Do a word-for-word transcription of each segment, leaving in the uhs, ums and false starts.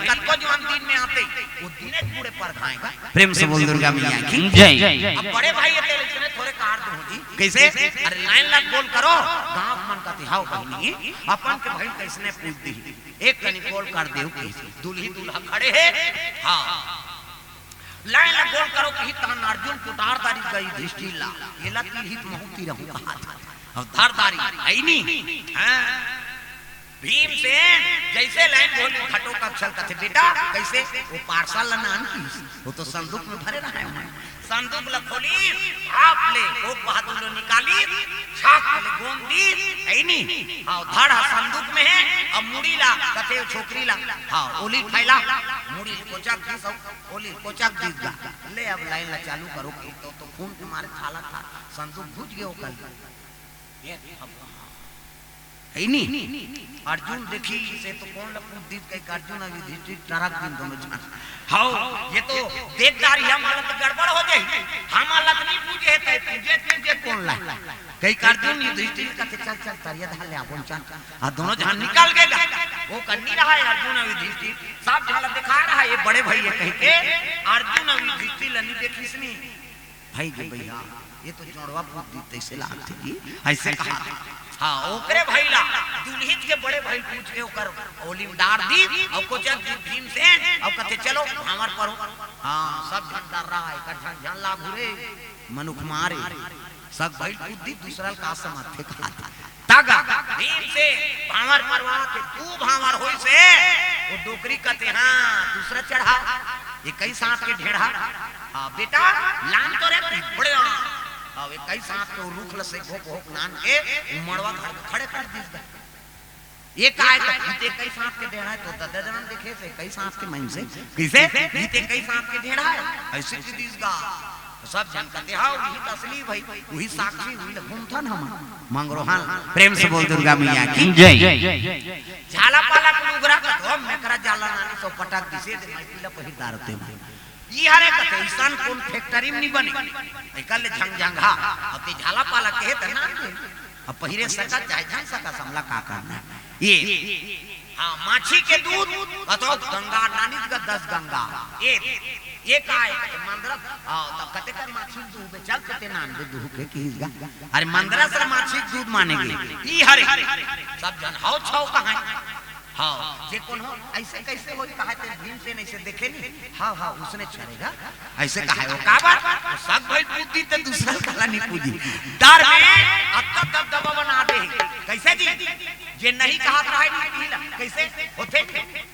कतको जुवान दिन में आते, वो दिने बूढ़े परघाय गा। प्रेम से बोल दुर्गा मैया की जय। अब बड़े भाई ये तेरे इतने थोरे काट दो जी। कैसे? अरे लाइन ला गोल करो, गांव मन कथे हाव बहिनी, अपन के भाई कैसने पूछ दी। एक कनी गोल कर देव कि दुल्ही दुल्हा खड़े हे। हाँ। लाइन ला गोल करो कि तहन अर्जुन कुटार दारी गई युधिष्ठिर ला। ये ला तिरहित महूं तिरहूं कहा था। अब धार दारी, है नी? हाँ। भीमसेन जैसे लाइन बोली, घटोत्कच कथे, "बेटा, कैसे?" वो पार्सल ला नान की, वो तो संदूक में भरे रहा है। संदूक ला खोली, आप ले, वो बहादुर लो निकाली, छाक ले गोंदी, है नी? हाँ, धड़ हा संदूक में है, अब मुड़ी ला, कथे छोकरी ला, हाँ, ओली फैला, मुड़ी कोचक दी सब, ओली कोचक दी गा। ले अब लाइन ला चालू करो कि तो, तो खून के मारे छाला था, संदूक घुस गयो कल। ये भगवान। है नी? अर्जुन देखी से तो कोन ला पूछ दीस कहिके अर्जुन अउ युधिष्ठिर टरक दिन दोनों झन। हव, ये तो देख डारही, हमन ला तो गड़बड़ हो जाही। हमन ला तो नहीं पूछे हे, तैं पूछे, पूछे कोन ला? कहिके अर्जुन युधिष्ठिर कथे, "चल, चल, तरिया धार ले आबोन, चल।" आ दोनों झन निकल गे गा। वो कन्नी रहा है अर्जुन अउ युधिष्ठिर। सब झन ला देखा रहा है, ये बड़े भाई हे कहिके। अर्जुन अउ युधिष्ठिर ला नहीं देखिस नहीं। भाई गे भैया, ये तो जोड़वा पूछ दी, तैसे लागथे जी, ऐसे कहा। हाँ, ओकरे भाई ला, दुल्हित के बड़े भाई पूछ के ओकर ओली में डार दी, अउ कोचक दी भीमसेन, अउ कथे, "चलो, भांवर पर हो।" हाँ, सब झन डर रहा है, एक झन झन ला घुरे, मनुख मारे, सब भाई पूछ दी, दूसरा ला का समझथे कहा। तग भीमसेन भांवर परवा के, तू भांवर होइस हे, वो डोकरी कथे, "हाँ, दूसरा चढ़ा, ये कई सांस के ढेढ़ा।" हाँ, बेटा, लान तो रे, बड़े हाँ। हाँ, वे कई सांस के वो रुख ल से घोप घोप लान के, वो मड़वा घर के खड़े कर दीस गा। ये काय का? "ये कई सांस के ढेढ़ा है, तो ददा जनम देखे से, कई सांस के मन से।" कैसे? "ये कई सांस के ढेढ़ा है।" ऐसे की दीस गा। सब झन कथे, "हाँ, वही तो असली भाई, वही साक्षी, वही ला घूमथन हम।" मंगरोहन, प्रेम से बोल दुर्गा मैया की जय। झाला पाला के लुगरा कथे, "ओ, मेकरा जाला नानी सो पटक दिसे, दे मैं पीला पहिर दारते हूँ।" ई हरे कथे, "इसन कोन फैक्ट्री में नहीं बने, एकर ले झंगझंगा।" अब ते झाला पाला कहे त ना दे। अब पहिरे सकत चाहे झन सकत, हमला का करना। ये हाँ, माछी के दूध, बताओ, गंगा नानी का दस गंगा। ये, ये का है? मंदरस, हाँ, तो कते कर माछी के दूध, चल कते नान दे दूध के किस गा। अरे मंदरस रे माछी के दूध माने गे। ई हरे, सब झन हव छव कहाँ? हाँ, जे कोन हो, ऐसे कैसे होई, कहा ते भीमसेन ऐसे देखे नहीं। हाँ, हाँ, उसने चलेगा। ऐसे कहा है वो, का बात? वो सब भाई पूछ दी तो दूसरा काला नहीं पूछी। डर में अत्ता दबदबा बना दे। कैसे जी? जे नहीं कहा रहा है, नहीं ला। कैसे? होथे?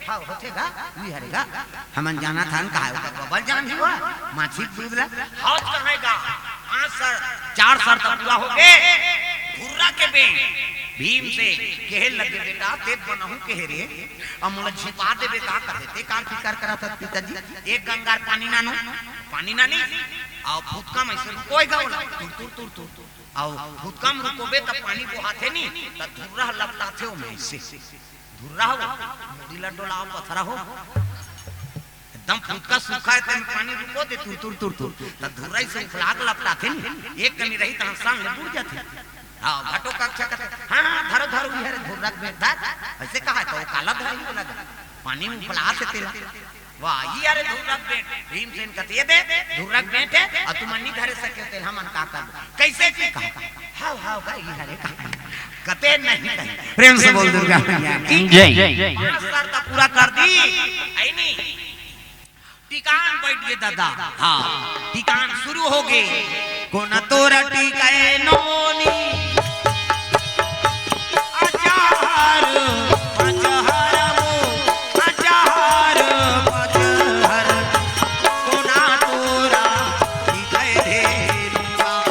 हाँ, होथे गा, वी हरे गा। हमन जानथन कहा है, ओकर बबल जान हुआ, माछी दूध ला। हव कहे गा, पाँच सर, चार सर तक पूरा हो गे। धुर्रा के बेंट, भीमसेन कहे लगे, "बेटा, ते बनाहूँ कहे रे।" अब मोला झिपा देबे का कथे, ते कार फिकर करत हस पिताजी, एक गंगार पानी नानो, पानी नानी, अउ फुतका में से रुकोय गा ओला, तुर, तुर, तुर, तुर, तुर। अउ फुतका में रुकोबे त पानी बोहाथे नी, त धुर्रा लपटाथे ओमे से। धुर्रा हो, मुड़ी ला डोलाव पथरा हो। एकदम फुटका सूखा है, तेन पानी रुको दे, तुर, तुर, तुर, तुर। त धुर्रा से उफला के लपटाथे नी, एक कनी रही, तहाँ सान ले बुड़ जाथे। हाँ, घटोत्कच कथे, "हाँ, हाँ, धरो, धरो, ये रे धुर्रा के बेंट धर।" ऐसे कहा है, तो वो काला धरी बोला था। पानी में उफला से तेला। वाह, ये रे धुर्रा के बेंट। भीमसेन कथे, "ये दे, धुर्रा के बेंट है, अउ तुमन नहीं धरे सके, तेला हमन का कर?" कैसे की कहा? हाव, हाव, का ये हरे का? कते नहीं कही। प्रेम से बोल दुर्गा मैया की जय। पाँच सर त पूरा कर दी, है नी? टिकान बैठ गे दादा। हाँ, टिकान शुरू हो गे। कोन तोर टिकाय नोनी। अजहर, अजहर मो, अजहर, अजहर। कोन तोर टिकाय धेनुका।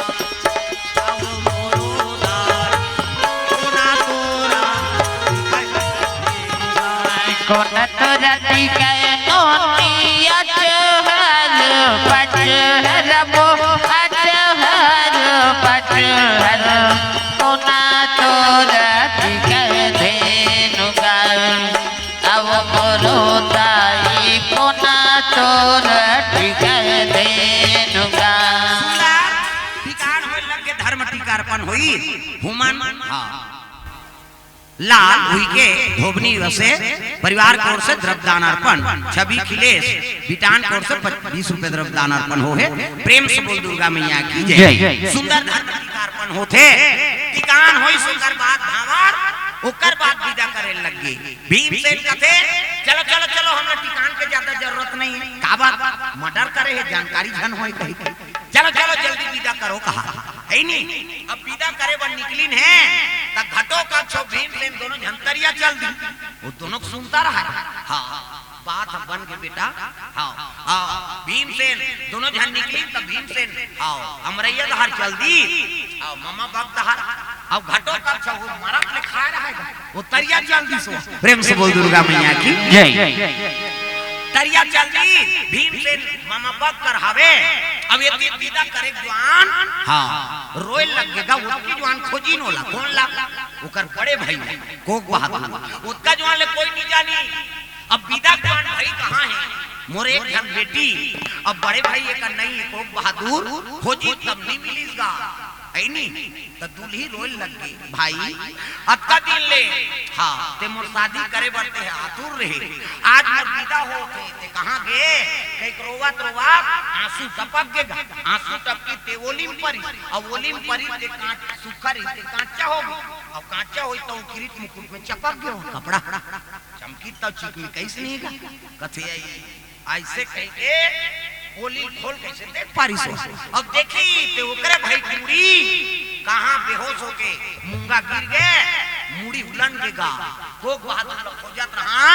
कोन तोर टिकाय नोनी अजहर पजहर मो अजहर पजहर। कोन तोर टिकाय धेनुका। अब मोरो दाई कोन तोर टिकाय धेनुका। सुंदर, टिकान होय लग के धर्म टीकार्पण होई। हुमन, हाँ। लाल हुई के धोबनी वसे परिवार के ओर से द्रव्यदान अर्पण, छवि खिलेश बिटान के ओर से पच-, बीस रुपए द्रव्यदान अर्पण हो हे। प्रेम से बोल दुर्गा मैया की जय। जय। सुंदर धर्म टीका अर्पण होथे। टिकान होई ओकर बाद भांवर, ओकर बाद विदा करे लग गे। भीमसेन कथे, "चलो, चलो, चलो, हमला टिकान के ज्यादा जरूरत नहीं है।" काबर? मर्डर करे हे, जानकारी झन होए कही। "चलो, चलो, जल्दी विदा करो," कहा। है नी? अब विदा करे बर निकलिन हे, त घटोत्कच अउ भीमसेन दोनों झन तरिया चल दी। वो दोनों के सुनता रहा। हाँ, बात ह बन गे बेटा। हाँ, हाँ, भीमसेन दोनों झन निकलिन त भीमसेन, हाँ, अमरैया डहर चल दी। हाँ, ममा बग डहर। अब घटोत्कच ह वो मरत ले खाए रहेगा। वो तरिया चल दिस। प्रेम से बोल दुर्गा मैया की जय। तरिया चल दी, भीमसेन ममा बग कर हवे। अब ये तीर विदा करे जुआन, हाँ, रोए लग गेगा। ओतकी जुआन खोजिन ओला, कोन ला? ओकर बड़े भाई कोक बहादुर। ओतका जुआन ले कोई नहीं जानी। अब विदा जुआन भाई कहाँ हे? मोर एक झन बेटी। अब बड़े भाई एकर नहीं, कोक बहादुर खोजी तब नहीं मिलिस गा। है नी? त दुल्ही रोए लग गे, "भाई, अतका दिन ले, हाँ, ते मोर शादी करे बर ते आतुर रहे, आज मोर विदा होत हे, ते कहाँ गे?" कहिके रोवत रोवत आंसू टपक गे गा। आंसू टपकी ते ओली म परिस, अउ ओली म परिस ते कांच सुखर हे, ते कांचा हो गे। अउ कांचा होई त ओ किरीट मुकुट में चपक गे हो कपड़ा। चमकी त चिकमिकइस नहीं गा। कथे आई, अइसे कहिके ओली खोल कइसे देख पारिस हो। अब देखी ते ओकरे भाई के मुड़ी कहाँ बेहोश होके मूंगा गिर गे, मुड़ी उलन गे गा। कोक बहादुर ल खोजत रहा,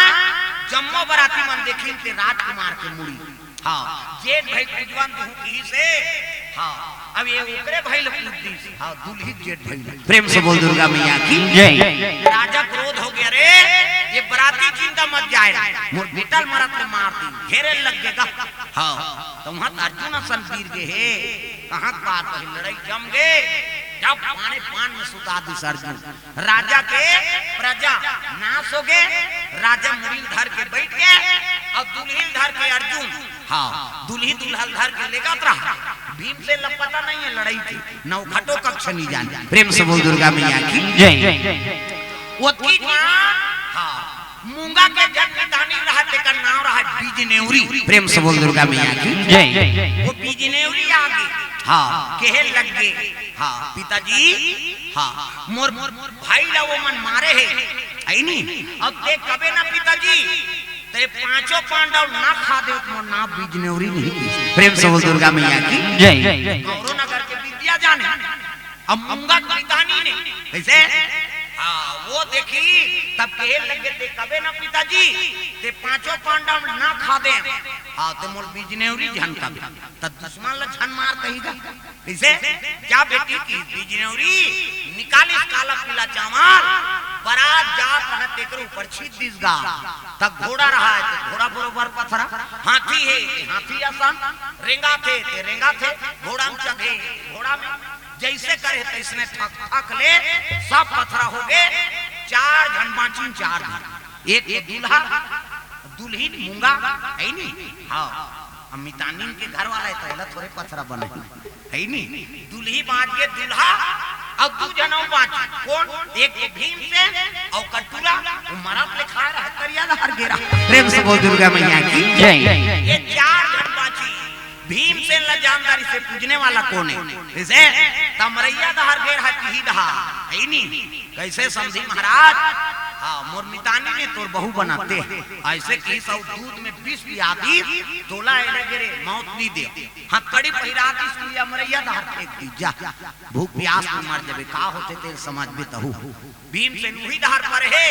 जम्मो बराती मन देखिन ते राजकुमार के मुड़ी। हाँ, जेठ भाई कुजवन दुहू किहिसे। हाँ, अब ये ओकरे भाई ल पूछ दिस। हाँ, दुल्ही जेठ भाई ल। प्रेम से बोल दुर्गा मैया की जय। राजा क्रोध हो गे, "अरे, ये बराती जिंदा मत जाए, मोर बेटा ल मरत ले मार दी, घेरे लग गे गा।" हाँ, त उहाँ त अर्जुन असन गिर गे हे, कहाँ बात हे, लड़ाई जम गे, जब पाने पान में सुता दिस अर्जुन। राजा के प्रजा नाश हो गे, राजा मुड़ी ल धर के बइठ गे, अउ दुल्ही ल धर के अर्जुन, हाँ, दुल्ही दुल्हा ल धर के लेगत रहा। भीमसेन ल पता नहीं हे लड़ाई के, न वो घटोत्कच नहीं जाने। प्रेम से बोल दुर्गा मैया की जय। ओतकी जुआन, हाँ, मूंगा के जन मितानी रहा, तेकर नाम रहा बिजनेवरी। प्रेम से बोल दुर्गा मैया की जय। वो बिजनेवरी आ गे, हाँ, कहे लग गे, हाँ, "पिताजी, हाँ, मोर, मोर भाई ला वो मन मारे हे, है नी? अब ते कबे ना पिताजी, ते पांचों पांडव ना खा दे, मोर नाम बिजनेवरी नहीं।" प्रेम से बोल दुर्गा मैया की जय। गौरव नगर के विद्या जाने। अब मूंगा के मितानी ने, कइसे? हाँ, वो देखी, तब कहे लगे, "ते कबे ना पिताजी, ते पांचों पांडव ना खा दे, हाँ, ते मोर बिजनेवरी झन कबे।" त दुश्मन ल झन मार कही गा। कइसे? जा बेटी की बिजनेवरी निकालिस काला पीला चावल, बरात जात रहा तेकर ऊपर छीट दिस गा। त घोड़ा रहा हे, त घोड़ा बरोबर पथरा, हाथी हे, त हाथी असन, रेंगाथे, त रेंगाथे, घोड़ा में चढ़े, घोड़ा में जइसे करे तइसने ठक ठक ले सब पथरा हो गे। चार झन बाँचिन, चार झन, एक तो दूल्हा, दुल्हिन, मूंगा, है नी? हाँ, अब मितानिन के घर वाला हे त ओला थोरे पथरा बने, है नी? दुल्ही बाँच गे, दूल्हा, अउ दू झन अउ बाँच। कोन? एक तो भीमसेन अउ कटुरा, वो मरत ले खाए रहा, तरिया डहर गे रहा। प्रेम से बोल दुर्गा मैया की जय। ये चार झन बाँची। भीमसेन ल जानदारी से पूजने वाला कोन हे? कइसे? त अमरैया डहर गे रहा, किही डहर, है नी? कइसे समधी महाराज? हाँ, मोर मितानी ने तोर बहू बनाते। अइसे किहिस अउ दूध में विष पिया दिस, तोला एले गे रे, मौत नइ दे। हथकड़ी पहिरा दिस, अमरैया डहर फेंक दिस, जा, भूख प्यास में मर जबे, का होथे तेला समझबे तहू। भीमसेन उही डहर पर हे,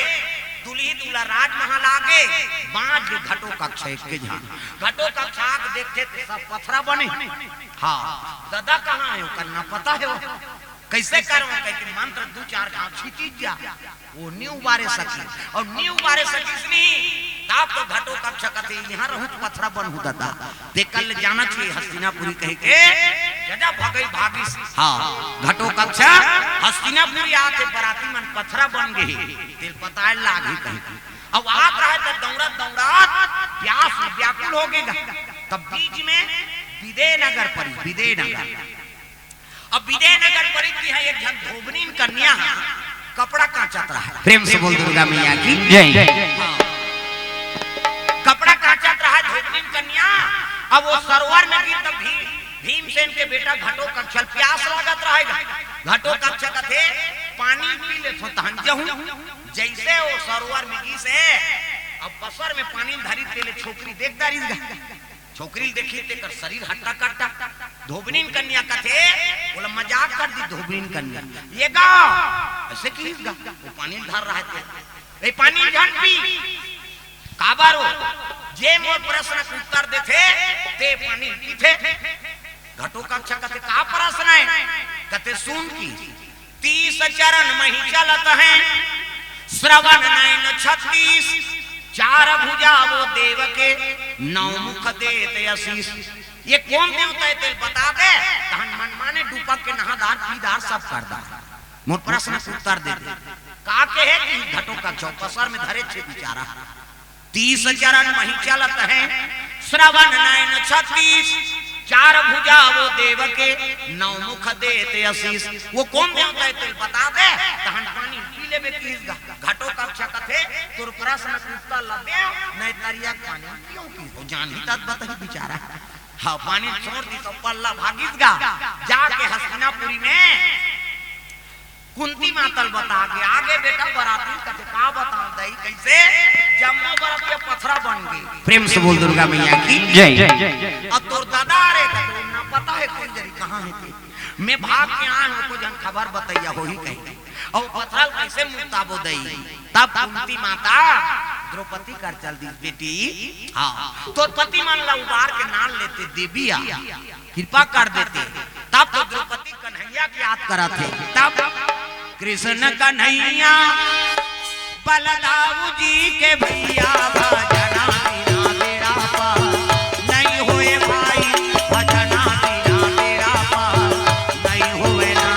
दुल्ही दूल्हा राजमहल आ गे, बाँच गे घटोत्कच एक्के झन। घटोत्कच आके देखथे त सब पथरा बने। हाँ, ददा कहाँ हे, ओकर ना पता हे वो। कइसे करंव कहिके मंत्र दू चार घांव छिटिस जा, वो नइ उबारे सकिस, अउ नइ उबारे सकिस नहीं, तब तो घटोत्कच कथे, इहाँ रहूँ त पथरा बनहूँ ददा। तेकर ले जाना चाहिए हस्तिनापुरी कहिके, जदा भगई भागिस। हाँ, घटोत्कच हस्तिनापुरी आथे, बराती मन पथरा बन गे हे, तेला पताए लागही कहिके। अउ आत रहा त दौड़त दौड़त प्यास में व्याकुल हो गे गा। तब बीच में विदेह नगर परिस, विदेह नगर। अब विदेह नगर परिस तिहाँ एक झन धोबनिन कन्या, कपड़ा कांचत रहा। प्रेम से बोल दुर्गा मैया की जय। हाँ। कपड़ा कांचत रहा धोबनिन कन्या। अब वो सरोवर में गिस त भीम, भीमसेन के बेटा घटोत्कच ल प्यास लागत रहेगा। घटोत्कच कथे, "पानी पी लेथों तहन जहूं।" जइसे वो सरोवर में गिस हे, अब पसर में पानी धरिस तेले छोकरी देख डारिस गा। छोकरी ल देखिस तेकर शरीर हट्टा कट्टा। धोबनिन कन्या कथे, ओला मजाक कर दिस धोबनिन कन्या। ये गा, अइसे किहिस गा, वो पानी ल धर रहा हे ते। "ए पानी ल झन पी।" "काबर ओ?" "जे मोर प्रश्न के उत्तर देथे, ते पानी ल पीथे।" घटोत्कच कथे, "का प्रश्न हे?" कथे, "सुन की, तीस चरण मही चलत हे, श्रवण नैन छत्तीस, चार भुजा वो देव के, नौ मुख देत असीस।" ये कोन देवता हे तेला बता दे, तहन मनमाने डुबक के नहा डार, पी डार, सब कर डार। मोर प्रश्न के उत्तर दे दे। का कहे कि घटोत्कच, पसर में धरे हे बिचारा। तीस चरण मही चलत हे, श्रवण नैन छत्तीस, चार भुजा वो देव के, नौ मुख देत असीस। वो कोन देवता हे तेला बता दे, तहन पानी पी लेबे किहिस गा। घटोत्कच कथे, "तोर प्रश्न के उत्तर ल देव, नहीं तरिया के पानी पीहूं किहिस।" वो जानही तब बताही बिचारा। हाँ, पानी छोड़ दिस त पल्ला भागिस गा। जाके हस्तिनापुरी में कुंती माता ल बता गे, "आगे बेटा बराती।" कथे, "का बतावं दई, कइसे?" "जम्मो बराती पथरा बन गे।" प्रेम से बोल दुर्गा मैया की जय। "अब तोर ददा रे," कथे, "ना पता हे कोन जरी कहाँ हे ते। मैं भाग के आए हूँ, कोई झन खबर बतइया होही कहिके। अउ पथरा ल कइसे मुक्ताबो दई?" तब कुंती माता द्रौपदी कर चल दिस, "बेटी, हाँ, तोर पति मन ला उबार के लान लेते देवी आ, कृपा कर देते।" तब तो द्रौपदी कन्हैया के याद करत हे। तब कृष्ण कन्हैया बलदाऊ जी के भैया, भजना बिना बेड़ा पार नहीं होए भाई, भजना बिना बेड़ा पार नहीं होए ना।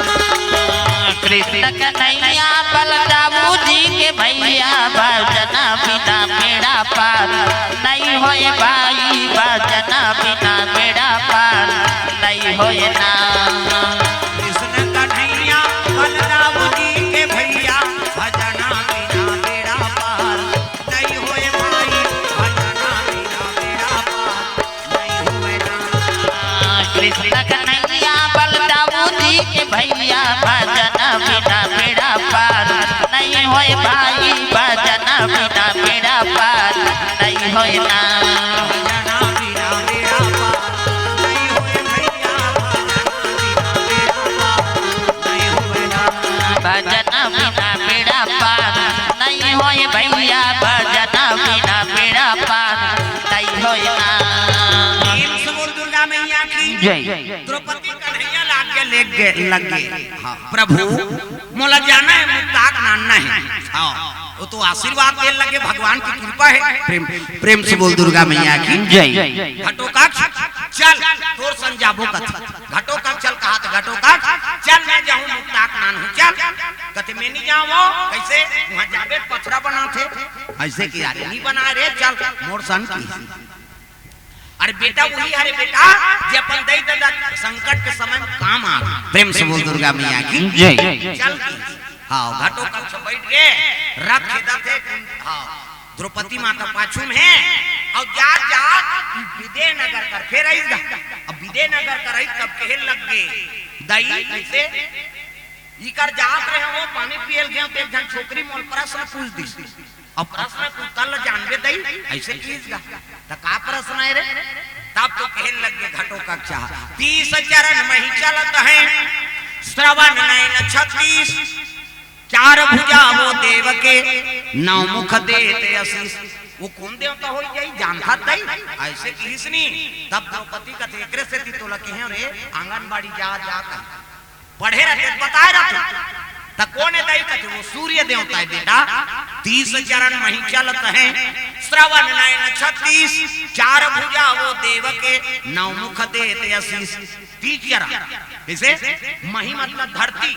कृष्ण कन्हैया बलदाऊ जी के भैया, भजना बिना बेड़ा पार नहीं होए भाई, भजना बिना बेड़ा पार नहीं होए ना। कृष्ण कन्हैया बलदाऊ जी के भैया, भजना बिना बेड़ा पार नहीं होए भाई, भजना बिना बेड़ा पार नहीं होए ना। कृष्ण कन्हैया बलदाऊ जी के भैया, भजना बिना बेड़ा पार नहीं होए भाई, भजना बिना बेड़ा पार नहीं होए ना। भजना बिना बेड़ा पार नहीं होए भैया, भजना बिना बेड़ा पार नहीं होए ना। भजना बिना बेड़ा पार नहीं होए भैया, भजना बिना बेड़ा पार नहीं होए ना। प्रेम से बोल दुर्गा मैया की जय। द्रौपदी कन्हैया लाग के लेग गे, लग गे। हाँ, "प्रभु, मोला जाना हे, मुक्ताक लानना हे।" हाँ, वो तो आशीर्वाद दे लगे, भगवान की कृपा हे। प्रेम, प्रेम से बोल दुर्गा मैया की जय। "घटोत्कच, चल, तोर संग जाबो कथे।" "घटोत्कच चल," कहा त, "घटोत्कच चल, मैं जाहूं, मुक्ताक लानहूं, चल।" कथे, "मैं नहीं जावं।" "कइसे?" "उहां जाबे त पथरा बनाथे।" "अइसे कि यार, नहीं बनाय रे, चल मोर संग," किहिस। अरे बेटा वही हरे बेटा, जे अपन दई ददा संकट के समय में काम आवे। प्रेम से बोल दुर्गा मैया की जय। चल, हाँ, घटोत्कच बइठ गे, रथ खेदत हे, हाँ, द्रौपदी माता पाछू में हे, अउ जात जात विदेह नगर कर फेर आइस गा। अब विदेह नगर कर आइस तब कहे लग गे, "दई, कइसे?" इकर जात रहे हो, पानी पिए ल गेंव, त एक झन छोकरी मोला प्रश्न पूछ दिस। अब प्रश्न के उत्तर ल जानबे दई, अइसे किहिस गा। त का प्रश्न हे रे? तब तो कहे लग गे घटोत्कच, "तीस चरण मही चलत हे, श्रवण नैन छत्तीस, चार भुजा वो देव के, नौ मुख देत असीस।" वो कोन देवता होही जानथस दई? अइसे किहिस नी। तब द्रौपदी कथे, "एकरे सेती तोला कहेंव रे, आंगनबाड़ी जा, जा कहि।" पढ़े रहिते त बताय रहिते। त कोन हे दई? कथे, "वो सूर्य देवता हे बेटा, तीस चरण मही चलत हे, श्रवण नैन छत्तीस, चार भुजा वो देव के, नौ मुख देत असीस।" तीस चरण, कइसे? मही मतलब धरती,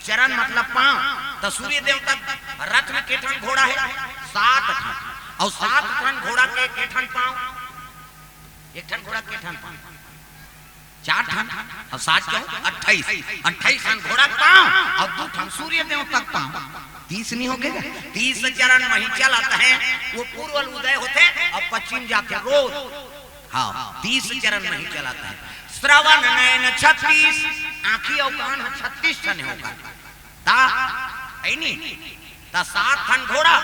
चरण मतलब पांव। त सूर्य देवता रथ में के ठन घोड़ा हे? सात ठन। अउ सात ठन घोड़ा के के ठन पांव? एक ठन घोड़ा के ठन पांव? चार ठन, अउ सात चौक अट्ठाईस, अट्ठाईस ठन घोड़ा के पाँव, अउ दू ठन सूर्य देवता के पाँव। तीस नहीं हो गे? तीस चरण मही चलत हे, वो पूर्व उदय होथे, अउ पश्चिम जाथे रोज। हाँ, तीस चरण मही चलत हे। श्रवण नयन छत्तीस, आँखी अउ कान ह छत्तीस ठन हे ओकर। ता, है नी? ता सात ठन घोड़ा,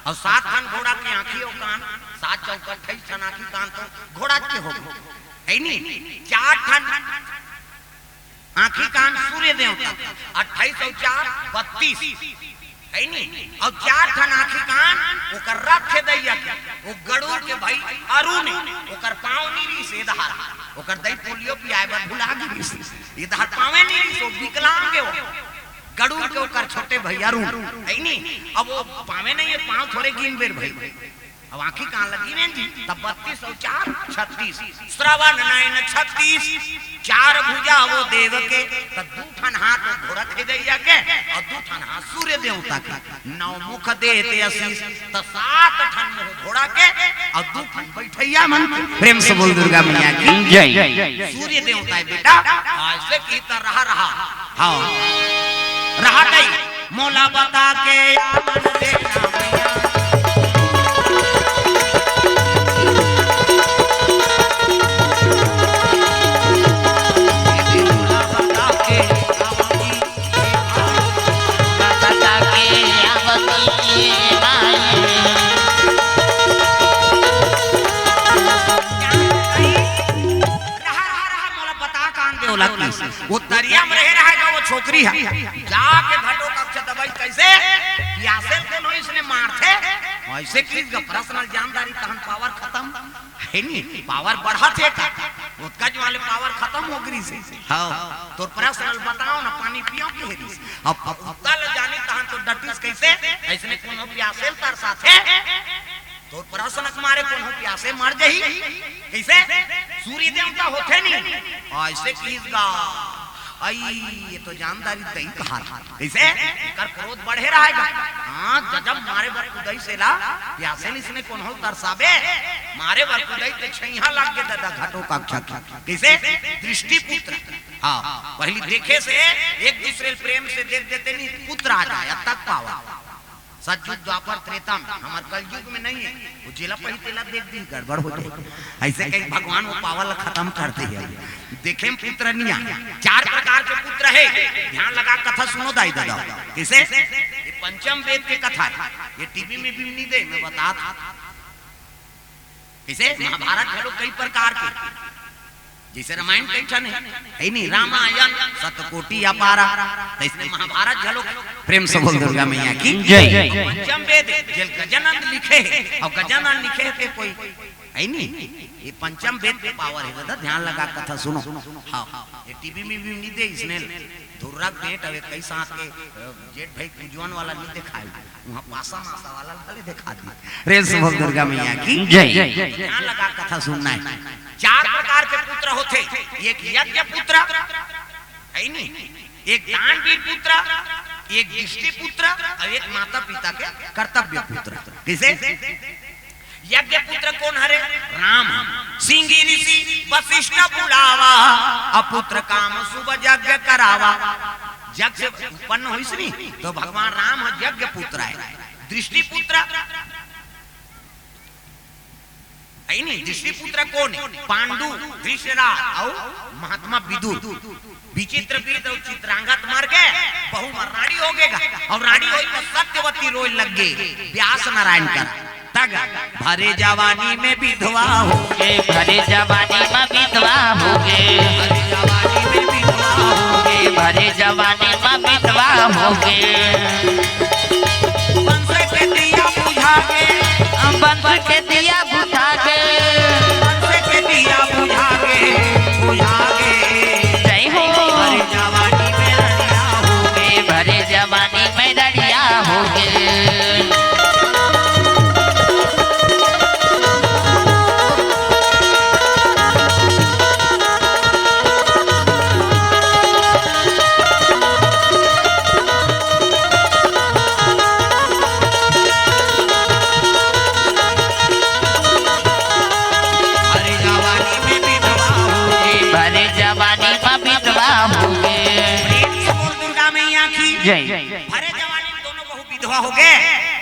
अउ सात ठन घोड़ा के आँखी अउ कान, सात चौक अट्ठाईस ठन आँखी कान तो घोड़ा के हो गे, है नी? चार ठन आँखी कान सूर्य देवता, अट्ठाईस अउ चार बत्तीस, है नी? अउ चार ठन आँखी कान ओकर रथ खेदइया के, वो गरुड़ के भाई अरुण हे, ओकर पाँव नी रिहिस, ए दहार, ओकर दई पोलियो पियाए बर भुला गे रिहिस, ए दहार पाँवे नी रिहिस, वो विकलांग हे वो। गरुड़ के ओकर छोटे भैया रूप, है नी? अब वो पाँवे नहीं हे, पाँव थोरे गिन बेर भाई। अब आँखी कान लगी ने जी, तब बत्तीस अउ चार छत्तीस, श्रवण नयन छत्तीस, चार भुजा वो देव के, तब दू ठन हाथ वो घोड़ा खेदइया के, अउ दू ठन हाथ सूर्य देवता के, नौ मुख देत आशीष, त सात ठन मुँह घोड़ा के, अउ दू ठन बइठइया मन। प्रेम से बोल दुर्गा मैया की जय। सूर्य देवता हे बेटा, अइसे की त रहा रहा। हाँ। रहा दई, मोला बता के आमन देना मैया। मोला बता के आमन बता के आवती माई। रहा, रहा, रहा, मोला बता कान दे ओला किस। वो तरिया में रहे रहेगा वो छोकरी ह। जाके घटो कक्षा दबाई कइसे? पियासे ल कोनो इसने मारथे। अइसे किस गा पर्सनल जानदारी तहन पावर खतम। हे नी, पावर बढ़त हे का? ओतका जवाले पावर खतम हो गे रिहिसे। हाँ, तोर पर्सनल बताओ ना, पानी पियो के हे रिहिस। अब उत्ता ल जानी तहन तो डटिस कइसे? अइसने कोनो पियासे ल तरसाथे? तोर पर्सनल के मारे कोनो पियासे मर जाही? कइसे? सूर्य देवता होथे नी, अइसे किस गा। अई, ये तो जानदारी दई कहा था। कइसे? एकर क्रोध बढ़े रहेगा। हाँ, जब मारे बर कुदइस एला, पियासे ल इसने कोनो तरसाबे, मारे बर कुदइस त छइहा लाग गे ददा घटो कक्षा। कइसे? दृष्टि पुत्र। हाँ, पहिली देखे से एक दूसरे ल प्रेम से देख देते नी, पुत्र आ जाए, अब तक पावा। सतयुग, द्वापर, त्रेता में, हमर कलयुग में नहीं हे। वो जेला पही तेला देख दी, गड़बड़ हो जाए। अइसे कहीं भगवान वो पावर ला खतम कर दे हे। देखे में पुत्र नहीं आए, चार प्रकार के पुत्र हे। ध्यान लगा, कथा सुनो दाई ददा। कइसे? ये पंचम वेद के कथा हे, ये टीवी में भी नहीं दे, मैं बता था। कइसे? महाभारत घलो कई प्रकार के, जइसे रामायण कई ठन हे, हे नी? रामायण शतकोटि अपारा, त अइसने महाभारत घलो। प्रेम से बोल दुर्गा मैया की जय। पंचम वेद, जेल गजानंद लिखे हे, अउ गजानंद लिखे हे ते कोई, हे नी? ये पंचम वेद के पावर हे, दादा, ध्यान लगा कथा सुनो। हाँ, ये टीवी में भी नहीं दे, इसने धुर्रा पेट अवे कई साथ के, अ, जेठ भाई कुजवन वाला नहीं दिखाई, वहाँ पासा मासा वाला वाले दिखा दी। प्रेम से बोल दुर्गा मैया की जय। ध्यान लगा कथा सुनना हे। चार प्रकार के पुत्र होथे, एक यज्ञ पुत्र, हे नी? एक दानवीर पुत्र, एक दृष्टि पुत्र, अउ एक माता पिता के कर्तव्य पुत्र। कइसे? यज्ञ पुत्र कोन हरे? राम। सिंगी ऋषि वशिष्ठ बुलावा, अपुत्र काम शुभ यज्ञ करावा। जग से उत्पन्न होइस नी, त भगवान राम ह यज्ञ पुत्र हे। दृष्टि पुत्र, हे नी? दृष्टि पुत्र कोन हे? पांडु, धृतराष्ट्र अउ महात्मा विदुर। विचित्र वीर अउ चित्रांगद मर गे, बहू म रानी हो गे गा, अउ रानी होई त सत्यवती रोए लग गे, व्यास नारायण कर। तग भरे जवानी में विधवा हो गे, भरे जवानी में विधवा हो गे, भरे जवानी में विधवा हो गे, भरे जवानी में विधवा हो गे। वंश के दिया बुझा गे, वंश के दिया बुझा गे, वंश के दिया बुझा गे, बुझा गे। जय हो। भरे जवानी में रड़िया हो गे, भरे जवानी में रड़िया हो गे। जय। भरे जवानी में दोनों बहू विधवा हो गए,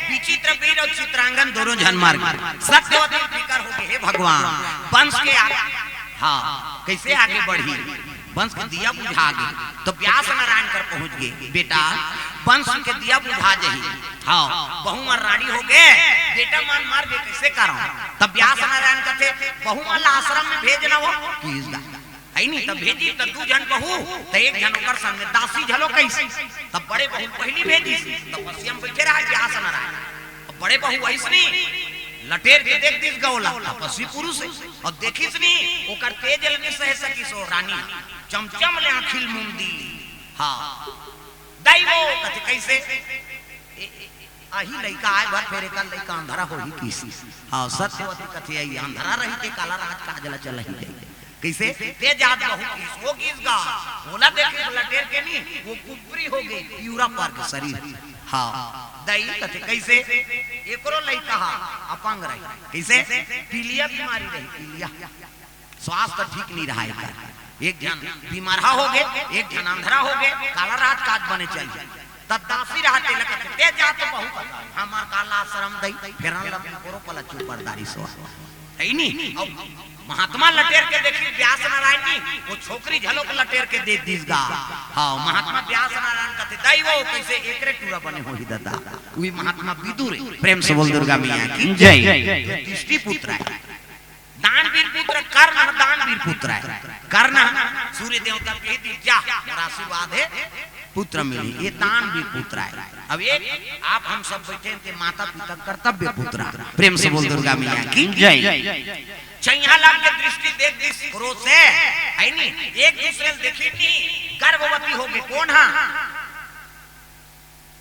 विचित्र वीर और चित्रांगन दोनों झन मर गए। सत्यवती फिकर हो गए, हे भगवान, वंश के आ-, हाँ, कैसे आगे बढ़ी? वंश के दिया बुझा गे, तो व्यास नारायण कर पहुंच गए, बेटा, वंश के दिया बुझा जही। हाँ, बहू मन रानी हो गए, बेटा मन मर गए, कैसे करव? तब व्यास नारायण कथे, बहू मन ला आश्रम में भेजना हो, किहिस गा। है नी, तब भेजी, तब दू झन बहू, तब एक झन ओकर संग में दासी झलो कहिस। तब बड़े बहू पहली भेजिस, तब बसिया में बैठे रहा व्यास नारायण। अब बड़े बहू अइस नी, लटेर के देख दिस गा ओला, तपस्वी पुरुष है, और देखिस नी, ओकर तेज ल नी सहे सकिस ओ रानी, चमचम ले आँखी ल मूंद दिस। हाँ, दाई वो कथे, कैसे? ए, ए, आही लइका आए भर फेर एकर लइका अंधरा होही किहिस। हाँ, सत्यवती कथे, आई अंधरा रही ते काला राजकाज ला चलाही गई। कैसे? ते जात बहू किहिस, वो किहिस गा, ओला देखे लटेर के नी, वो कुबरी हो गई, पिउरा पर के शरीर। हाँ, दाई कथे, कैसे? एकरो लइका हा, अपंग रही। कैसे? पीलिया बीमारी रही, पीलिया। स्वास्थ्य ठीक नहीं रहा एकर। एक झन बीमारहा हो गे, एक झन अंधरा हो गे, काला राजकाज बने चल। तब दासी रहते लगत, ते जात बहू, हमार काला आश्रम दई, फेरन लग करो पला चुपरदारी सो। है नी? अब महात्मा लटेर के देखी व्यास नारायण जी, वो छोकरी झलोक लटेर के दे दिस गा। हाँ, महात्मा व्यास नारायण कथे, दाई वो कैसे एकरे टूरा बने होही दादा। वही महात्मा विदुर है। प्रेम से बोल दुर्गा मैया की जय। दृष्टि पुत्र है। दानवीर पुत्र कर्ण ह, दानवीर पुत्र है। कर्ण ह, सूर्य देवता के दी जा, मोर आशीर्वाद है, पुत्र मिली। ये दानवीर पुत्र है। अब एक आप हम सब बैठे हैं, ते माता पिता कर्तव्य पुत्र। प्रेम से बोल दुर्गा मैया की जय। चैहा लाग के दृष्टि देख दिस क्रोध से, है नी? एक दूसरे ल देखी नी, गर्भवती हो गई। कौन हा?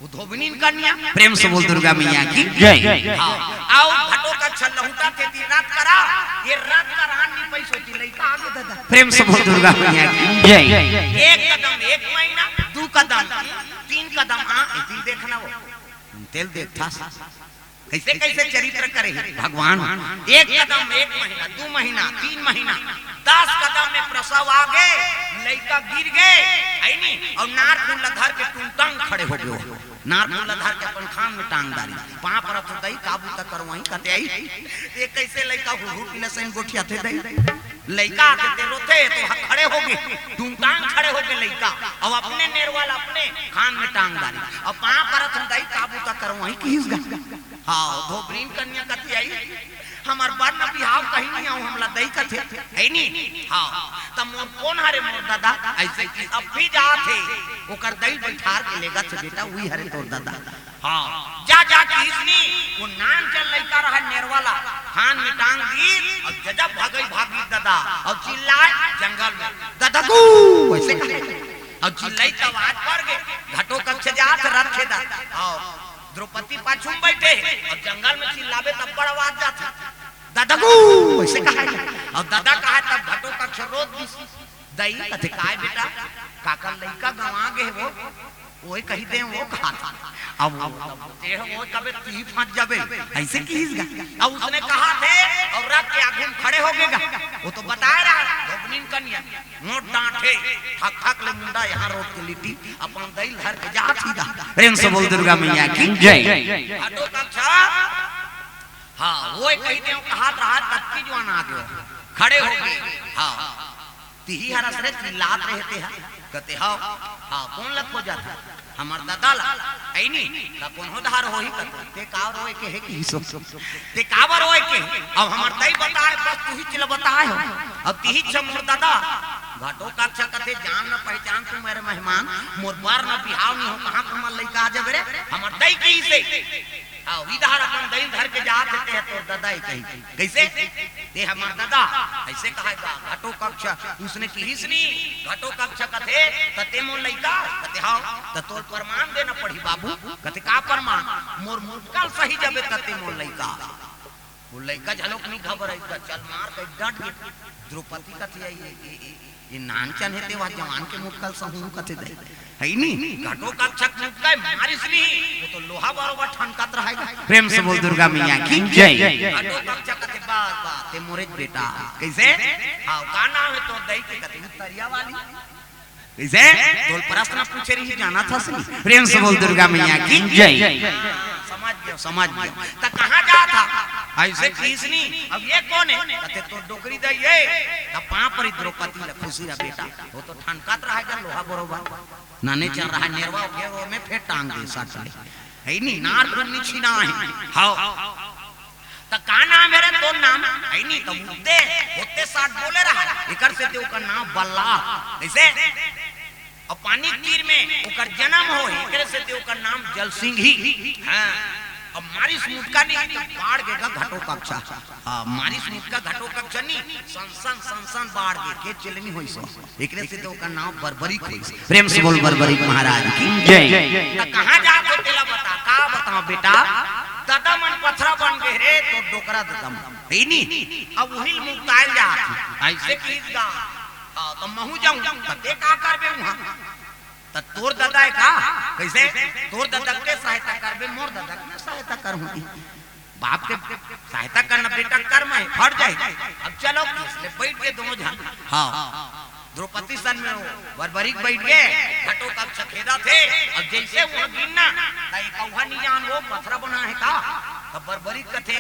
वो धोबिनीन कन्या। प्रेम से बोल दुर्गा मैया की जय। हाँ, आओ घटोकच्छ लहुटा के दिन रात करा, ये रात का रान नी पैसो ती लइका आगे दादा। प्रेम से बोल दुर्गा मैया की जय। एक कदम एक महीना, दू कदम तीन कदम, हाँ, ये दिन देखना वो। तेल देख था। कैसे कैसे चरित्र करे हे भगवान। एक कदम एक महीना, दू महीना, तीन महीना, दस कदम में प्रसव आ गए, लइका गिर गए, है नी? और नार फूल ला धर के टुंगटांग खड़े हो गए। नार फूल ला धर के अपन खान में टांग डारी। पाँव परत हो दई, काबू तक करो वहीं कते आई। ये कैसे लइका हुहू पीला सैन गोठिया थे दई? लइका आके ते रोथे तो ह-, खड़े हो गए, टुंगटांग खड़े हो गए लइका। अब अपने नेरवा ला अपने खान में टांग डारी। अब पाँव परत हो दई, काबू तक करो वहीं किहिस गा। हाँ, धोबरीन कन्या कथी आई, हमार बर न बिहाव कहीं नहीं आऊ, हमला दई कथे, है नी? हाँ, त मोर कौन हरे मोर दादा? ऐसे कि अब भी जात हे, ओकर दई बैठार के लेगा छे, बेटा, वही हरे तोर दादा। हाँ, जा, जा किहिस नी, वो नान चल लइका रहा नेरवाला, खान में टांग दी, और जजब भगई भागी दादा, और चिल्लाए जंगल में, "दादा गू!" ऐसे कहे, और चिल्लाई त आवाज बढ़ गए, घटोकच्छ जात रखे दा, और द्रौपदी पाछू में बैठे हे और जंगल में चिल्लाबे तब बड़ आवाज जाथे, "दादा गो!" ऐसे कहा हे। और दादा कहा तब घटोकच्छ रोत दिस। दई कथे, "काय बेटा, काकर लइका गंवा गे हे वो, ओए कही दे वो कहा था।" अब वो तब ते हो, "ओए कबे ती फंस जाबे।" ऐसे किहिस गा। अब उसने कहा थे और रथ के आगू में खड़े हो गए गा। वो तो बताए रहा, धोबनीन कन्या। मोट डांट हे, ठक ठक ले मुंडा यहाँ रोक के लिटी, अपन दई ल धर के जात ही दा। प्रेम से बोल दुर्गा मैया की जय। घटोकच्छ, हाँ, वो कही दे, कहात रहा, कत्ती जुआन आ गयो, खड़े हो गए। हाँ, तिही हरस रे चिल्लात रहे ते हा, कथे, "हाँ, हाँ, कौन लत हो जाता?" हमर दादा ला, ऐनी, त कोनो धार होही कथे, ते का रोए के हे किहिस ओ? ते काबर रोए के हे? अब हमर दई बताए, बस तुही चिल बताए हो। अब तिही छ मोर दादा, घटोकच्छ कथे, "जान न पहचान तू मेरे मेहमान, मोर बर न बिहाव नहीं हो, कहाँ के हमर लइका आ जाबे रे?" हमर दई किहिसे। हाँ, इधर अपन दई धर के जात हे, ते तोर दादा ही कही। कैसे? ते हमर दादा, ऐसे कहा गा, घटोकच्छ, उसने किहिस नी, घटोकच्छ कथे, "त ते मोर लइका?" कथे, "हाँ।" "त तोर प्रमाण देना पड़ही बाबू।" कथे, "का प्रमाण?" "मोर मुक्का ल सही जाबे त ते मोर लइका।" वो लइका झलोक नी घबराई, त चल मार के डट गे। द्रौपदी कथे, "ये, ये, ये, ये नानचन हे ते, वह जवान के मुक्का ल सहूं कथे दे।" है नी? घटोकच्छ के मुक्का मारिस नी, वो तो लोहा बरोबर ठनकत रहेगा। प्रेम से बोल दुर्गा मैया की जय। घटोकच्छ कथे, "बस, बस, ते मोरे बेटा।" कैसे? हाँ, का नाम हे तोर दई के? कथे, "उत्तरिया वाली।" कइसे? तोल प्रश्न पूछे रही, जानत हस नहीं? प्रेम से बोल दुर्गा मैया की जय। समझ गयो, समझ गयो। त कहाँ जात हा? अइसे किहिस नी। अब ये कोन हे? कथे तोर डोकरी दाई हे। त पाँव परी द्रौपदी ला, खुशी रह बेटा। वो तो ठनकत रहा हे लोहा बरोबर। नाने चल रहा हे नेरवा, घेर ओर में फेर टांग दे सट ले। हे नी, नार घूमनी छीना हे। हाव। त का नाम हे रे तोर नाम? हे नी, त मुद्दे, होते साथ बोले रहा हे। एकर सेती ओकर नाम बल्ला। कइसे? अब पानी के तीर में ओकर जनम होहे, एकरे सेती ओकर नाम जलसिंघी। हाँ। अब मारिस मुतका नहीं, त बाढ़ गे गा घटोत्कच। हाँ, मारिस मुतका घटोत्कच नी, सनसन, सनसन बाढ़ गे, के चलनी होइस। एकरे सेती ओकर नाम बर्बरीक होइस। प्रेम से बोल बर्बरीक महाराज की जय। त कहाँ जात हो तेला बता, का बताओं बेटा? ददा मन पथरा बन गे रे, तोर डोकरा ददा मन। हे नी? अब उही ल मुक्ताय ल जात हे। अइसे किहिस गा। हाँ, त महूँ जाहूँ, त तें का करबे उहाँ? त तोर ददा हे का? कइसे? तोर ददा के सहायता करबे, मोर ददा के मैं सहायता करहूँ। बाप के सहायता करना बेटा कर्म हे, फर्ज हे। अब चलो, बइठ गे दोनों झन। हाँ। द्रौपदी सन में वो बर्बरीक बइठ गे, घटोत्कच खेदत हे। अब जइसे उहाँ गिरना, त एक अउहा नी जान वो पथरा बना हे का? त बर्बरीक कथे,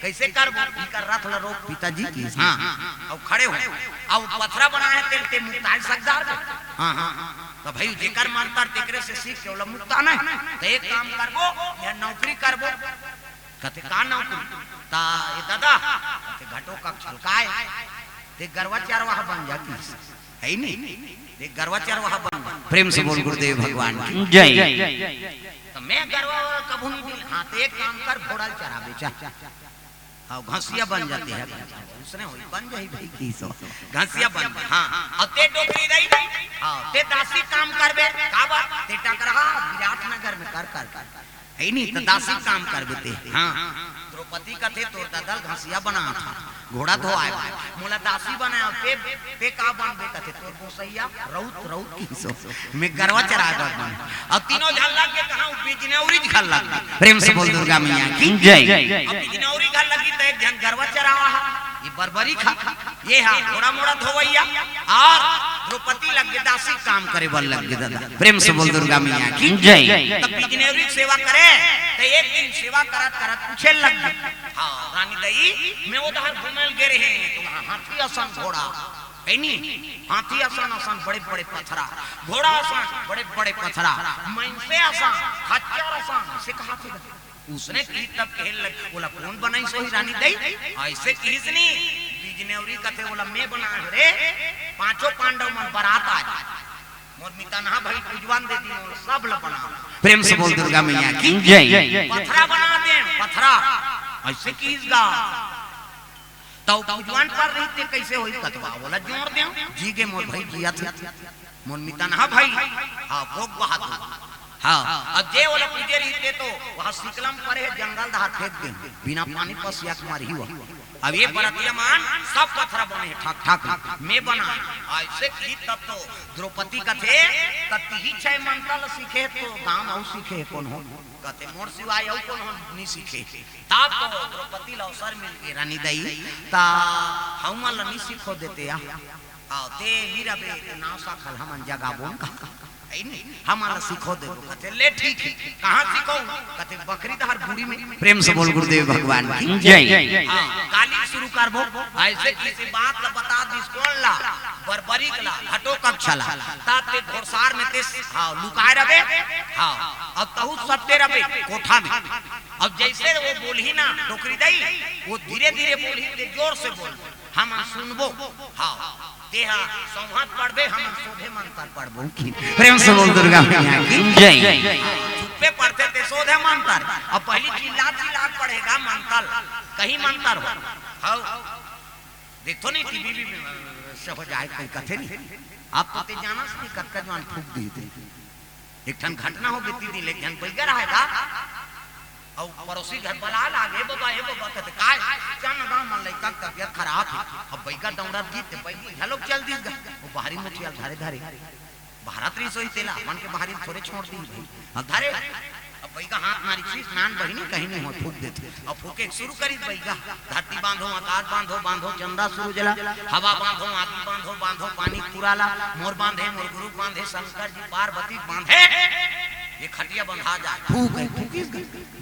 कइसे करबो? इकर रथ ला रोक पिताजी की। हाँ। अब खड़े हो। अब पथरा बना हे तेल ते मुक्ताय सकदार। हाँ, हाँ। त भाई जेकर मंतर तेकरे से सीख के ओला मुक्ताना हे। त एक काम करबो, या नौकरी करबो। कथे का नौकरी? त ए ददा, कथे घटोत्कच हल्काय। ते गरवा चरवाहा बन जा किहिस। हे नी? ते गरवा चरवाहा बन जा। प्रेम से बोल गुरुदेव भगवान की जय। त मैं गरवा कभू नहीं दिल। हाँ, ते एक काम कर, घोड़ा ल चराबे चल। हाँ, घसिया बन जाते हैं। उसने होई, बन जाही भाई की सो। घसिया बन जा। हाँ, अउ ते डोकरी दाई। हाँ, ते दासी काम करबे। काबर? ते टकरहा विराटनगर में कर, कर, कर। हे नी, त दासी काम करबे ते। हाँ। द्रौपदी कथे तोर ददा ल घसिया बनात हा, घोड़ा धोवाय बर। मोला दासी बनाय, ते, ते का बनबे? कथे तोर गोसैया रउत, रउत किहिस। मैं गरवा चराय बर बन। अउ तीनों झन लग गे कहाँ? बिजनेउरी घर लग गे। प्रेम से बोल दुर्गा मैया की जय। अब बिजनेउरी घर लगी त एक झन गरवा चरावा हा, ये बर्बरीक हा, ये हा घोड़ा मोड़ा धोवैया, अउ द्रौपदी लग गे दासी काम करे बर लग गे ददा। प्रेम से बोल दुर्गा मैया की जय। त बिजनेउरी के सेवा करे, त एक दिन सेवा करत करत पूछे लग गे, हाँ रानी दाई, मैं ओ डहर घूमे ल गे रहें, त उहाँ हाथी असन घोड़ा, हे नी? हाथी असन, असन बड़े बड़े पथरा, घोड़ा असन बड़े बड़े पथरा, मइनसे असन, खच्चर असन, अइसे कहाथे। उसने किहिस तब कहे लग, ओला कोन बनाइस होही रानी दाई? अइसे किहिस नी, बिजनेउरी कथे ओला मैं बनाय हों रे, पाँचों पांडव मन बरात आ जाय, मोर मितनहा भाई कुजवान दे दिन, ओला सब ला बना। प्रेम से बोल दुर्गा मैया की जय। पथरा बना दे, पथरा। अइसे किहिस गा। त कुजवान पर रहिस ते कइसे होही कथवा, ओला जोर दे। जी गे मोर भाई जियत हे, मोर मितनहा भाई। हाँ, भोग बहादुर। हाँ, अब जे ओला पूजे रहिस ते तो उहाँ सिकलम परे हे, जंगल डहर फेंक दे, बिना पानी पसिया के मरही वो। अब ये बरतिया मन सब पथरा बने हे, ठक ठक, मैं बनाय। अइसे किहिस तब तो द्रौपदी कथे, त तिही छै मंतर ल सीखे हे त गाँव म अउ सीखे हे कोनो? कथे मोर सिवाय अउ कोनो नी सीखे। तब तो द्रौपदी ल अवसर मिल गे, रानी दाई, त हमन ल नी सिखो देते या। अउ ते नी रबे, ते नाव साखल हमन जगाबोन का। हे नी? हमन ल सिखो देबो। कथे, "ले ठीक हे, कहाँ सिखोहूँ?" कथे, "बखरी डहर गुड़ी में।" प्रेम से बोल गुरुदेव भगवान की जय। हाँ, काली शुरू करबो। अइसे किहिस बात ल बता दिस कोन ला? बर्बरीक ला, घटोत्कच ला। तब ते घोड़सार में ते, हाँ, लुकाय रबे। हाँ, अउ तहूँ सट्टे रबे कोठा में। अब जइसे वो बोलही ना, डोकरी दाई, वो धीरे धीरे बोलही, ते जोर से बोल। हमन सुनबो। हाँ, ते हा संवत पढ़बे, हमन सोझे मंतर पढ़बो। प्रेम से बोल दुर्गा मैया की जय। चुप्पे पढ़थे ते सोझे मंतर, अउ पहिली चिल्ला चिल्ला के पढ़े गा मंतर, कहीं मंतर हो। हाँ, देखथो नहीं टीवी भी से हो जाय, कहीं कथे नहीं। अब तो ते जानस नहीं कतका जुवान फूँक दिही ते। एक ठन घटना हो गे, तीन दिन ले एक झन बइगा रहे गा, अउ पड़ोसी घर बलाय लागे, "ए बबा, ए बबा," कथे, "काय?" "चल ना गा, हमर लइका के तबियत खराब हे।" अब बइगा दौड़त गिस ते बइगी घलोक चल दिस गा। वो बाहरी मुठिया ल धरे धरे, भारत रहिस होही तेला, मन के बाहरी थोरे छोड़ दिही भाई। अब धरे, बइगा हाथ मारिस, नान बहिनी कहीं नहीं हो, फूंक देथे। अउ फूंके शुरू करिस बइगा, धरती बांधो, आकाश बांधो, बांधो चंदा सूरज ला, हवा बांधो, आगी बांधो, बांधो पानी पूरा ला, मोर बांधे, मोर गुरु बांधे, शंकर जी पार्वती बांधे, ये खटिया बंधा जाए। फूंक है, फूंकिस गा।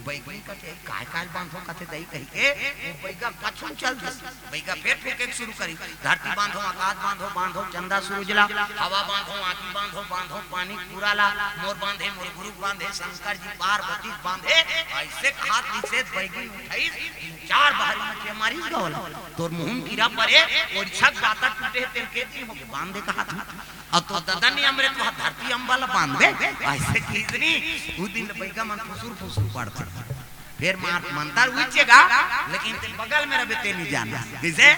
बइगा कथे, "काय काय बांधो?" कथे, "दई," कहिके वो बइगा पाछू चल दिस। बइगा फेर फूंके शुरू करिस, धरती बांधो, आकाश बांधो, बांधो चंदा सूरज ला, हवा बांधो, आगी बांधो, बांधो पानी पूरा ला, मोर बांधे, मोर गुरु बांधे, शंकर जी पार्वती बांधे। अइसे कहत निषेध बइगी उठाइस, तीन चार बहरी में के मारिस गा ओला। "तोर मुंह कीरा परे, ओरिछा के बाता टूटे हे, तेल के दिन होगे, बांध दे," कहत। "अउ तोर ददा नहीं अमरे, तो धरती अम्बा ला बांध दे।" अइसे किहिस नी, उ दिन ले बइगा मन फुसुर फुसुर पड़थे। फेर मार मंतर उइचे गा, लेकिन ते बगल में रबे ते नहीं जाना। कइसे?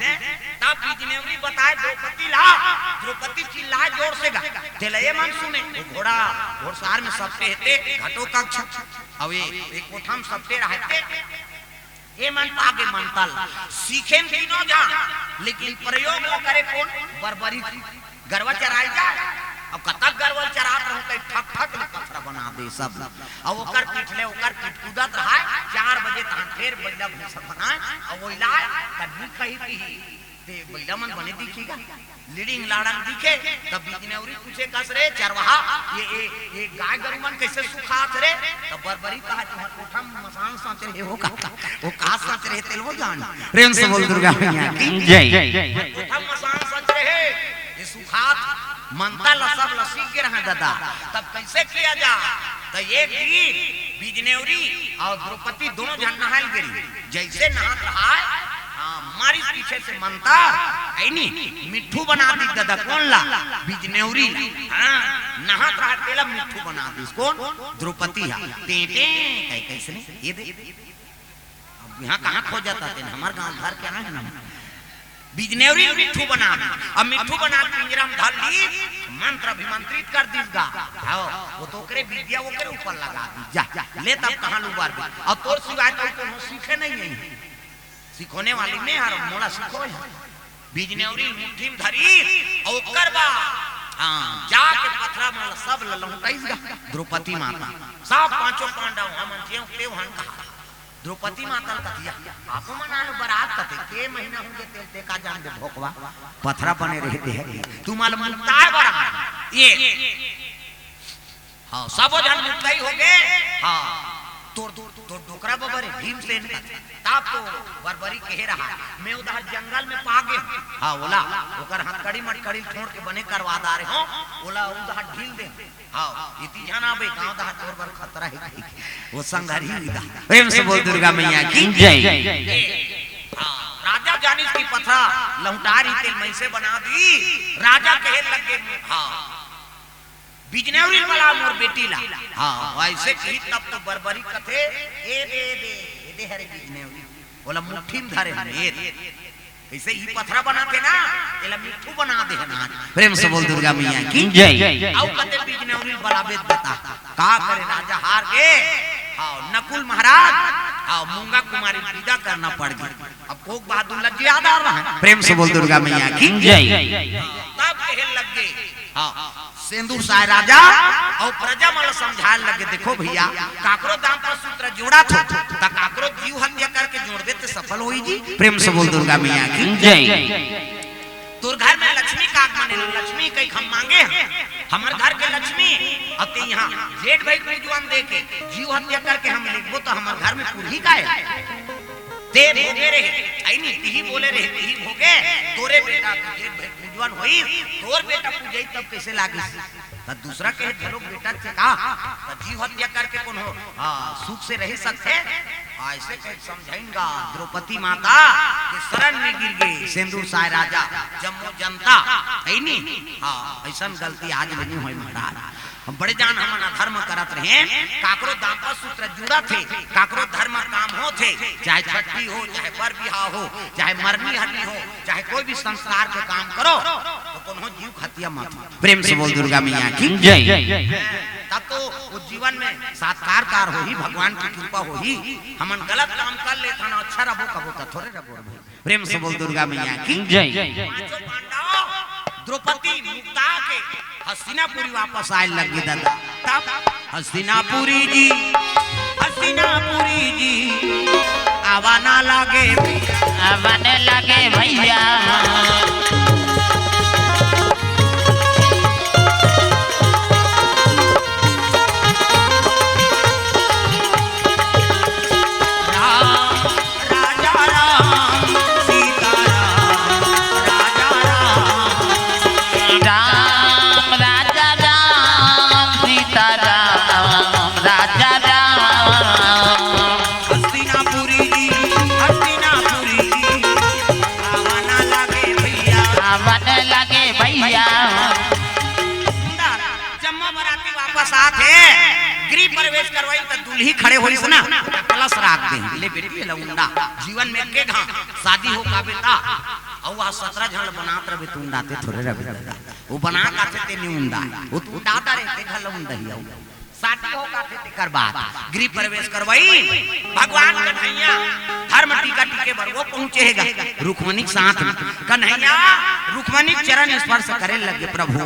तब बिजनेवरी बताए द्रौपदी ला, द्रौपदी चिल्लाए जोर से गा। तेला ये मन सुने, वो घोड़ा, घोड़सार में सबसे हेते घटोत्कच, अउ ये, ये कोठा में सबसे रहते। ये मन पागे मंतर ला, सीखेन तीनों झन, लेकिन प्रयोग ला करे कोन? बरबरी। गरवा चराए जाए, अब कतक गरवा चरात रहूं, कहीं ठक ठक ले पथरा बना दे सब। अब ओकर पीठ ले ओकर पीठ कूदत रहाय, चार बजे तहां फेर बइला भैंसा बनाए, अब ओइला आए, तब नी कही कही, ते बइला मन बने दिखी गा, लिड़िंग लाड़ंग दिखे, तब बिजनेवरी पूछे, "कस रे चरवाहा, ये, ये, ये गाय गरु मन कइसे सुखात रे?" तब बरबरी कहा, "तुम्हार कोठा में मसान साँच रहे हो का?" वो का साँच रहे तेल वो जान। प्रेम से बोल दुर्गा मैया की जय। कोठा में मसान साँच रहे, ये सुखात मंतर ला सब ला सीख गे रहा ददा। तब कइसे किया जा? त एक दिन बिजनेवरी अउ द्रौपदी दोनों झन नहाए गे रही। जइसे नहात रहाय, हाँ, मारिस पीछे से मंतर, अइनी, मिट्ठू बना दिस ददा। कोन ला? बिजनेवरी ला। हाँ, नहात रहाय तेला मिट्ठू बना दिस। कोन? द्रौपदी हा। टें टें, कहे कइसने? ये दे। अब इहाँ कहाँ खोजत हे तेन, हमर गाँव घर के आए हे ना। बिजनेवरी मिट्ठू बना दी। अब मिट्ठू बना के पिंजरा में धर ली, मंत्र अभिमंत्रित कर दिस गा। हाँ, वो तो ओकरे विद्या ओकरे ऊपर लगा दी। जा, ले तब कहाँ लुबार भी। अब तोर सिवाय तो कोनो सीखे नहीं है। सिखोने वाली मैं हर मोला सिखो है। बिजनेवरी मुट्ठी में धरी, अउ ओकर बाद, हाँ, जाके पथरा मन ला सब ला लहुटाइस गा। द्रौपदी माता, सब पांचों पांडव, हमन जेव तेव हन कहा। द्रौपदी माता ल कतिया, "आपो मन आलो बरात कते, के महीना हो गे तेल ते का जान दे भोकवा, पथरा बने रहे दे है, तुमन ल मुक्ताए बरात।" ये, हाँ, सबो झन मुक्ताई हो गे, हाँ, तोर, तोर, तोर डोकरा बबा रे, भीमसेन कथे, तब तो बरबरी कहे रहा, "मैं उधर जंगल में पा गे हूँ, हाँ, ओला, ओकर हथकड़ी मटकड़ी छोड़ के बने करवा दा रहे हो, ओला उधर ढील दे।" हाँ, इति झन आबे, गाँव डहर तोर बर खतरा हे कहिके। वो संघरी विदा। प्रेम से बोल दुर्गा मैया की जय। हाँ, राजा जानिस कि पथरा लहुटारी तेल मइसे बना दी। राजा कहे लगे, हाँ, बिजनेवरी वाला मोर बेटी ला। हाँ, वइसे कही तब तो बरबरी कथे, "ए दे, ए दे, ए दे हरे बिजनेवरी।" ओला मुट्ठी में धरे हन, ए दे। कइसे ई पथरा बनाथे ना, एला मिट्ठू बना दे हन आज। प्रेम से बोल दुर्गा मैया की जय। अउ कते बिजनेवरी बलाबे ददा। का करे राजा हार गे, हाँ, नकुल महाराज, हाँ, मूंगा कुमारी विदा करना पड़ गे। अब कोक बहादुर लज्जियादार रहा। प्रेम से बोल दुर्गा मैया की जय। तब कहे लग गे, हाँ, सेंदुर साय राजा अउ प्रजा मन ल समझाए लगे, "देखो भइया, काकरो दाम्पत्य सूत्र जोड़त हो, त काकरो जीव हत्या करके जोड़बे त सफल होई जी।" प्रेम से बोल दुर्गा मैया की जय। तोर घर में लक्ष्मी का आगमन हे, लक्ष्मी कहिके हम मांगे हन, हमर घर के लक्ष्मी, अउ ते इहाँ जेठ भाई पूजवन देके जीव हत्या करके हम लेगबो त हमर घर में पूरही काय? ते भोगे रहे, अइनी तिही बोले रहे, तिही भोगे, तोरे बेटा के जेठ भाई पूजवन होई, तोर बेटा पूजई तब कइसे लागिस? त दूसरा कहे, "चलो बेटा से का, त जीव हत्या करके कोनो, हाँ, सुख से रह सकथे?" अइसे कहिके समझाइन गा द्रौपदी माता के शरण में गिर गे सेंदुर साय राजा, जम्मो जनता, अइनी? हाँ, अइसन गलती आज ले नहीं होय महाराज। हम बड़े जान हमन अधर्म करत रहे, काकरो दाम्पत्य सूत्र जुड़त हे, काकरो धर्म काम होत हे, चाहे छट्ठी हो, चाहे बर बिहाव हो, चाहे मरनी हरनी हो, चाहे कोई भी संस्कार के काम करो, त कोनो जीव हत्या मत हो। प्रेम से बोल दुर्गा मैया की जय। तब तो वो जीवन में साक्षात्कार होही, भगवान की कृपा होही। हमन गलत काम कर लेथन, अच्छा रबो कबो त थोरे रबो। प्रेम से बोल दुर्गा मैया की जय। पांचों पांडव द्रौपदी मुक्ता के हस्तिनापुरी वापस आए लगे ददा। तब हस्तिनापुरी जी हस्तिनापुरी जी, आवा ना लागे भैया। आवा ना लागे भैया। राम, राजा राम, सीता राम, राजा राम। राम, राजा राम, सीता राम, राजा राम। हस्तिनापुरी जी, हस्तिनापुरी जी, आवा ना लागे भैया। आवा ना लागे भैया। सुंदर, जम्मो बराती वापस आत हे, गृह प्रवेश करवाई त दुल्ही खड़े होइस ना, कलश राख दे। ले बेटी, लौंडा, जीवन में के घां शादी हो पाबे ता, अउ आज सतरा झन ल बनात रबे, त उंडाते थोरे रबे दादा। वो बना काथे ते नी उंडा, वो तो उंडाता रहे, ते घर ल उंडही अउ। शादी हो काथे तेकर बाद गृह प्रवेश करवाई। भगवान कन्हैया धर्म टीका टीके बर वो पहुंचे हेगा रुक्मणी के साथ में। कन्हैया रुक्मणी के चरण स्पर्श करे लगे, प्रभु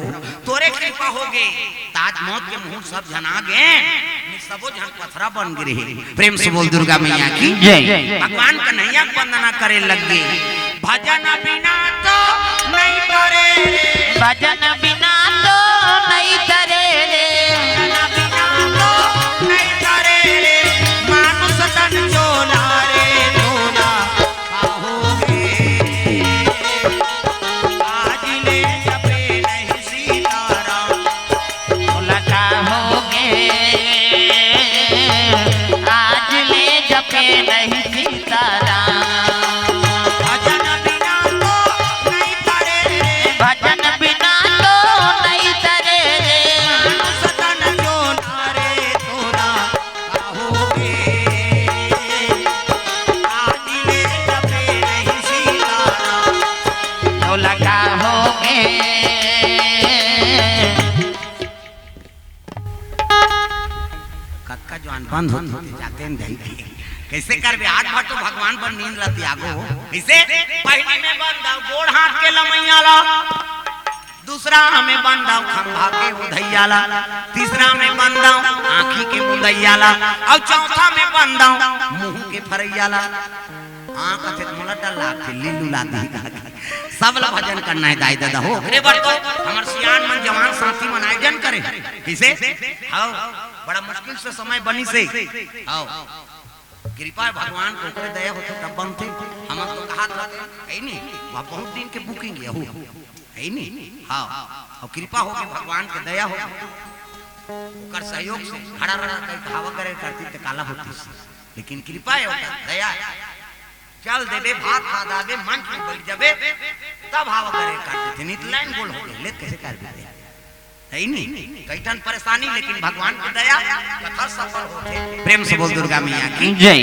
तोरे कृपा होगे, त आज मौत के मुहूर्त सब झन आ गे, सबो झन पथरा बन गे रहे। प्रेम से बोल दुर्गा मैया की जय। भगवान कन्हैया के वंदना करे लगे। भजन बिना तो नहीं तरे रे। भजन बिना तो नहीं तरे रे। भजन बिना तो नहीं तरे रे। मानुष तन चोला रे चोला। पाहोगे। आज ले जपे नहीं सीताराम। मुलाकात होगे, आज ले जपे नहीं सीताराम। भजन बिना तो नहीं तरे रे। भजन बिना तो नहीं तरे रे। मानुष तन जो नारे तोरा पाहोगे। आज ले जपे नहीं सीताराम। मुलाकात होगे। कतका जवान बंद होत होत जाते न जाई। कइसे करबे? आज भर तो भगवान बर नींद ल त्यागो। कइसे? पहिली में बंद आव गोड़ हाथ के लमइया ला, दूसरा में बंद आव खंभा के उधइया ला, तीसरा में बंद आव आँखी के मुंदइया ला, अउ चौथा में बंद आव मुंह के फरइया ला। हाँ, कथे त मोला डर लागथे, लीलू ला दिही कहिके। सब ला भजन करना हे दाई ददा हो। ओकरे बर तो हमर सियान मन, जवान साथी मन आयोजन करे। कइसे? हव, बड़ा मुश्किल से समय बनिस हे। हव, कृपा भगवान के, ओकरे दया होथे तब बनथे। हमन तो कहत रहत हन, हे नी, वहाँ बहुत दिन के booking हे, हो, हे नी? हव, अउ कृपा होगे, भगवान के दया होगे, ओकर सहयोग से घड़ा रड़ा कहीं धावा करे करती त काला होतिस। लेकिन कृपा हे ओकर, दया हे। चल देबे, भात खा दाबे, मंच में बइठ जाबे, तब हवा करे कर देथे, नहीं त लाइन गोल होगे, ले त कइसे कर देथे? हे नी? कई ठन परेशानी, लेकिन भगवान के दया, कथा सफल होथे। प्रेम से बोल दुर्गा मैया की जय।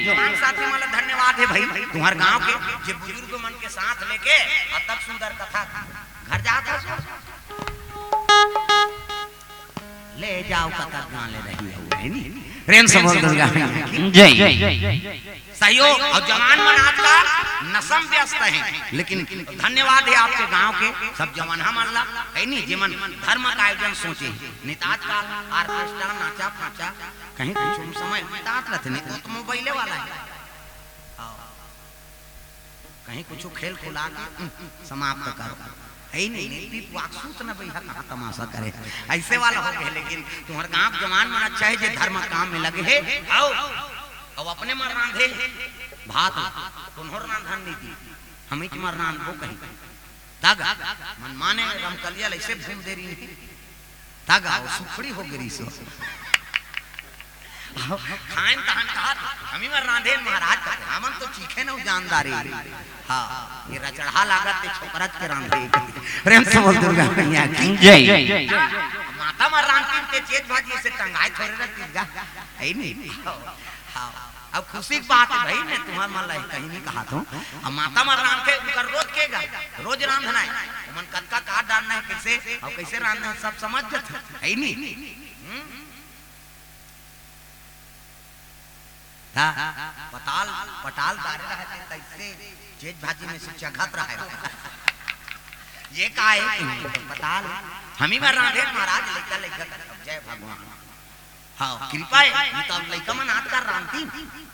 जवान साथी मन ला धन्यवाद हे भाई, तुम्हर गांव के जे बुजुर्ग मन के साथ लेके अतक सुंदर कथा घर जात हस। ले जाव कतक गाँव ले रही हव, हे नी? प्रेम से बोल दुर्गा मैया की जय। सहयोग अउ जवान मन आजकल नशा म व्यस्त हे, लेकिन धन्यवाद हे आपके गांव के सब जवान हमन ला, हे नी, जेमन धर्म का आयोजन सोचे हे। नहीं त आजकल orchestra, नाचा फाचा, कहीं कुछ समय बितात रथे, नहीं त मोबाइले वाला हे। हाँ। कहीं कुछ खेल खुला के, उम, समाप्त करो। हे नी, नी, पीप वाक सूत न बइहा, कहाँ तमाशा करे। अइसे वाला होगे, लेकिन तुम्हर गांव के जवान मन अच्छा हे, जे धर्म काम में लगे हे। हव, अउ अपने मन रांधे भात, तुम्हर रांधन नहीं दी, हमीच मन रांधबो कहीं। तग, मन माने रमकलिया ल अइसे भून दे रही नहीं। तग अउ सुखड़ी होगे रहिस। खाएन तहन कहत, हमी मन रांधेन महाराज, हमन तो चीखे नव जानदारी। हाँ, ये रचड़हा लागत ते छोकरच के रांधे। प्रेम से बोल दुर्गा मैया की जय। माता मन रांधतिन ते चेज भाजी से टंगाए थोरे रहतिस गा। हे नी? हाँ। अब खुशी के बात हे भाई, मैं तुम्हर मन ला कहीं नहीं कहत हूँ। अब माता मन रांधथे, उनकर रोज के गा, रोज रांधना हे। ओमन कतका का डालना हे, कइसे अउ कइसे रांधना हे, सब समझ जथे, हे नी? हम्म? ता पताल, पताल डारे रहथे, तइसे चेज भाजी में से चघत रहे। ये का हे? पताल। हमी मन रांधे महाराज, लइका लइका तक। जय भगवान। हाँ, कृपा हे। ये तो लइका मन आजकल रांधती,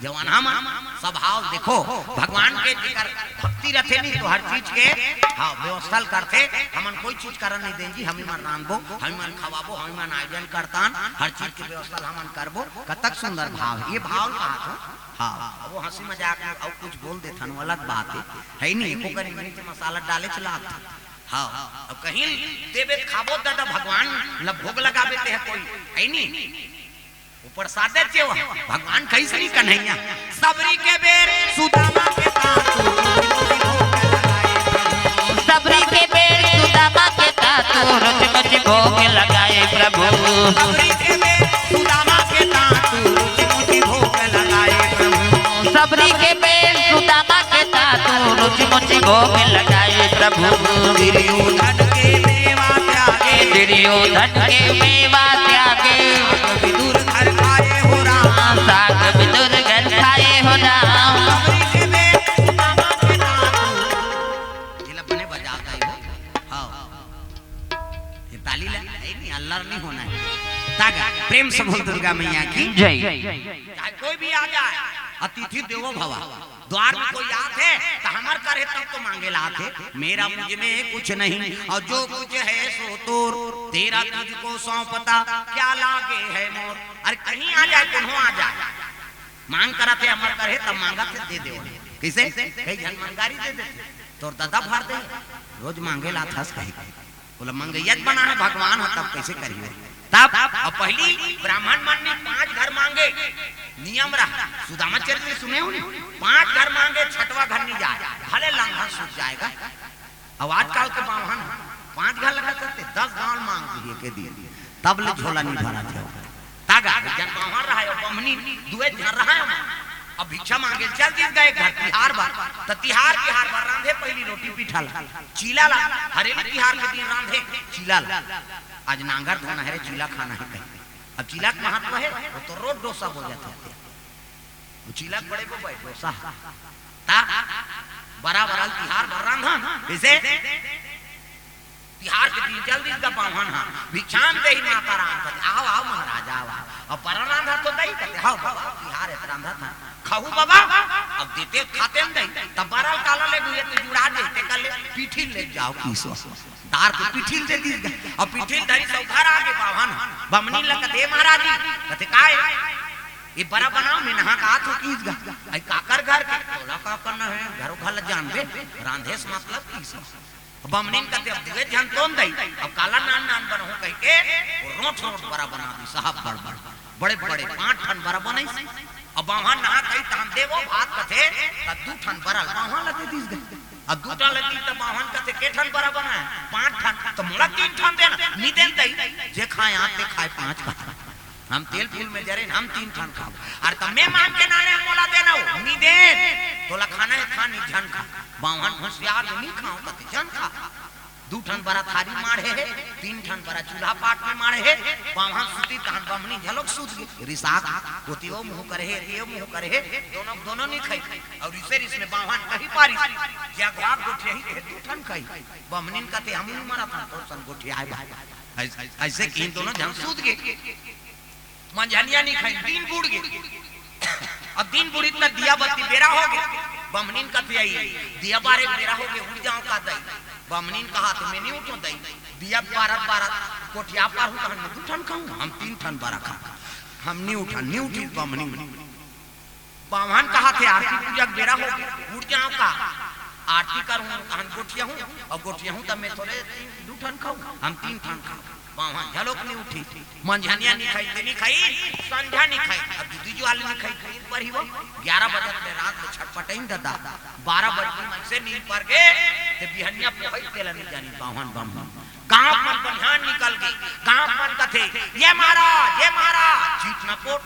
जवान हमन सब। हाँ, देखो, भगवान के जेकर भक्ति रथे नहीं तो हर चीज के, हाँ, व्यवस्था ल करथे। हमन कोई चीज करन नहीं देन जी, हमी मन रांधबो, हमी मन खवाबो, हमी मन आयोजन करतान, हर चीज के व्यवस्था ल हमन करबो। कतक सुंदर भाव हे, ये भाव ल कहा था। हाँ, अब वो हंसी मजाक में अउ कुछ बोल देथन, वो अलग बात हे, हे नहीं? एको करी मिर्च मसाला डाले चला हाँ, अब कहीं देबे त खाबो दादा, भगवान ल भोग लगाबे ते ह कोई, हे नी? वो प्रसादे चेवा, भगवान कहिस नी कन्हैया, सबरी के बेर सुदामा के तातू, सबरी के बेर सुदामा के तातू, रुचि मुचि भोग लगाए प्रभु। सबरी के बेर सुदामा के तातू, रुचि मुचि भोग लगाए प्रभु। सबरी के बेर सुदामा के तातू, रुचि मुचि भोग लगाए प्रभु। दुर्योधन के मेवा त्यागे, दुर्योधन के मेवा त्यागे, साग विदुर घर खाए हो राम। साग विदुर घर खाए हो राम। सबरी के बेर सुदामा के तातू। ये ला बने बजावत हे हो। हाँ। ये ताली ला, हे नहीं, अल्लर नहीं होना हे। तागा, प्रेम से बोल दुर्गा मैया की जय। चाहे कोई भी आ जाए, अतिथि देवो भवा। द्वार में कोई आत हे, त हमर कर हे तब तो मांगे ल आत हे। मेरा मुझ में कुछ नहीं, और जो कुछ है सो तोर, तेरा तुझको सौंपता, क्या लागे है मोर। अरे कहीं आ जाए, कोनो आ जाए, मांग करत हे, हमर कर हे तब मांगत हे, दे दे। कइसे? कई झन मन गारी दे देथे, तोर ददा भर दे, रोज मांगे ल आत हस कही। बोला, मंगैया त बना हे भगवान ह, तब कइसे करियो? तब, अब पहली ब्राह्मण मन ने पांच घर मांगे, नियम रहा, सुदामा चरित्र सुने हो नी? पांच घर मांगे, छठवा घर नहीं जाए, भले लंघन सूझ जाएगा। अब आजकल के बाम्हन पांच घर लगा करते, दस गांव मांग दिए के दिन, तब ले झोला नहीं भरा थे। तागा, एक झन बाम्हन रहा हे, बमनी दुए झन रहा हे। अब भिक्षा मांगे चल दिस गा घर तिहार बर, त तिहार, तिहार बर रांधे पहली रोटी पीठा ला, चीला ला, हरेली तिहार के दिन रांधे चीला ला। आज नांगर धोना हे रे, चीला खाना हे कही। अब चीला के महत्व हे, वो तो रोज डोसा बोल जाथे। वो चीला के बड़े को भाई डोसा। ता बरा बरा ल तिहार बर रांधन, कइसे? तिहार के दिन चल दिस गा बाम्हन ह, भिक्षाम देहि माता राम कथे, "आओ, आओ महाराज, आओ, आओ।" अब बरा रांधा तो दही कथे, "हव बाबा, तिहार हे त रांधा था। खाहू बाबा?" अब देते खाते न दही, तब बरा ल काला ले गुए तो जुड़ा दे, ते कर ले, पीठी ले जाओ किसो। तार के पीठी दे दिस गा। अब पीठी धरी सब घर आगे बाम्हन ह, बमनी ल कथे, "महाराज जी," कथे, "काय?" "ये बरा बनाओ, मैं नहा के आत हो किस गा।" "आई काकर घर के?" "तोला का करना हे, घरो घर ल जानबे, रांधे से मतलब किसो।" बमनिन कथे, "अब दुए झन तोन दई, अब काला नान नान बनहूं," कहिके वो रोंठ रोंठ बरा बना दी साहब, बड़ बड़, बड़े बड़े पांच ठन बरा बनइस। अब बाम्हन नहा कही तहन देवो भात कथे, त दू ठन बरा बाम्हन ल दे दिस गा। अब दू ठन ल दी त बाम्हन कथे, "के ठन बरा बना हे?" "पांच ठन।" "त मोला तीन ठन देना।" "नी देन दई, जे खाए आते खाए पांच ठन।" हम तेल फूल में जरे, हम तीन ठन खाबो। अरे त मैं मांग के नाने मोला देना हो, नी देन। तोला खाना हे खा, नी झन खा। बाम्हन घुसियार ले नी खाओ कथे झन खा। दू ठन बरा थारी माढ़े हे, तीन ठन बरा चूल्हा पाट में माढ़े हे। बाम्हन सुती तहन बमनी घलोक सुत गे। रिसात ओती ओ मुंह करे हे, एती ओ मुंह करे हे, दोनों दोनों नी खाई। अउ रिसे रिस में बाम्हन कही पारी, "जे अघवा गोठियाही हे दू ठन खाई।" बमनिन कथे, "हम नी मरत हन, तोर सन गोठियाए बा।" अइसे, अइसे किहिन दोनों झन सुत गे। मंझनिया नी खाइन, दिन बुड़ गे। अब दिन बुड़िस त दिया बत्ती बेरा हो गे। बमनिन कथे, "आई, दिया बारे बेरा हो गे, उठ जाओ का दई?" बमनिन कहा, "त मैं नी उठों दई, दिया बारत बारत गोठिया पारहूं, तहन मैं दू ठन खाहूं, हम तीन ठन बरा खाहूं, हम नी उठन।" नी उठिस बमनिन। बाम्हन कहा थे, "आरती पूजा के बेरा हो गे, उठ जाओ का? आरती करहूं, तहन गोठियाहूं, अउ गोठियाहूं त मैं थोरे दू ठन खाहूं, हम तीन ठन खाहूं।" बाम्हन घलोक नी उठी, मंझनिया नी खाई, ते नी खाई, संझा नी खाई, अब दीदी जो आली नी खाई, खाई पर ही वो ग्यारह बजे ले रात में छटपटाइन ददा, बारह बजे मन से नींद पर गे, ते बिहनिया पोहई तेला नी जानी बाम्हन बाम्हन। गांव मन बनिहान निकल गे, गांव मन कथे, "ये महाराज, ये महाराज, चीट न पोट।"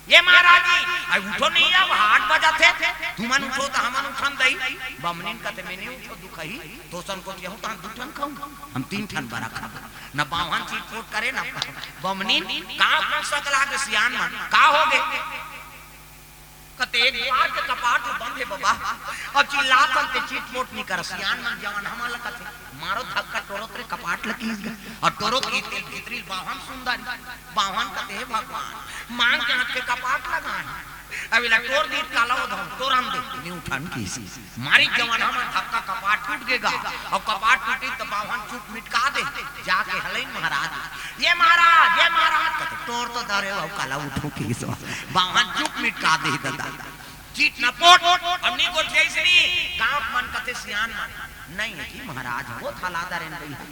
"ये महाराज जी, अई उठो नहीं, अब आठ बजत हे, तुमन उठो त हमन उठन दई।" बमनिन कथे, "मैं नहीं उठों दुखही, तोर सन गोठियाहूं तहन दू ठन खाहूं, हम तीन ठन बरा खाबो।" न बाम्हन चीट पोट करे, न बमनिन। गांव मन सकला के सियान मन, "का हो गे?" कते एक द्वार के कपाट ल बंद हे बबा, अउ चिल्लात हन ते चिटपोट नइ करस। सियान मन जवन हमन ल कथे, मारो धक्का, टोरो तेरे कपाट ल कीस गा, अउ टोरो कीस तेल भीतरी ल बावन सुंदरी। बावन कथे, "हे भगवान, मांग के हाथ के कपाट लगाए, अब एला टोर दीत काला ओधम, टोरन दे।" नइ उठन कीस। मारी जवन हमन धक्का, कपाट टूट गे गा, अउ कपाट टूटी त बावन चुप मिटका दे, जाके हलइन महाराज, "ये महाराज, ये महाराज," कथे, "टोर तो धरे हंव, काला उठों कीस।" बावन चुप मिटका दे ददा। चिट न पोट, अउ नइ गोठियाइस नी, गांव मन कथे सियान मन, "नइ हे जी महाराज, वो थाला दरेन गई हे,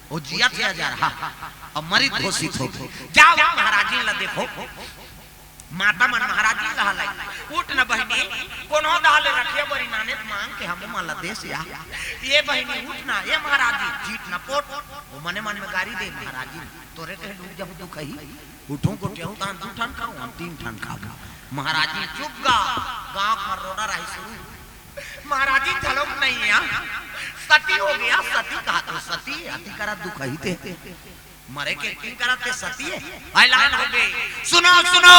वो जियत हे अजरहा, अब मरित घोषित होगे। जाव महाराजिन ल देखो।" माता मन महाराजिन ल हलाई, "उठ न बहिनी, कोनो डहर ले रखिया बरी नाने त मांग के हमू मन ल देस या। ये बहिनी उठ न, ये महाराजिन।" चिट न पोट, वो मने मन में गारी दे, "महाराजिन, तोरे कहे डूब जाहूं दुखही, उठों गोठियाहूं तहां दू ठन खाहूं, हम तीन ठन खाबो।" महाराजिन चुप गा, गांव म रोना राही शुरू। महाराजिन घलोक नइ हे, सती होगे, सती कहाथे, सती अति करा दुखही ते। मरे के acting करत हे सती हे, ऐलान होगे, "सुनो, सुनो,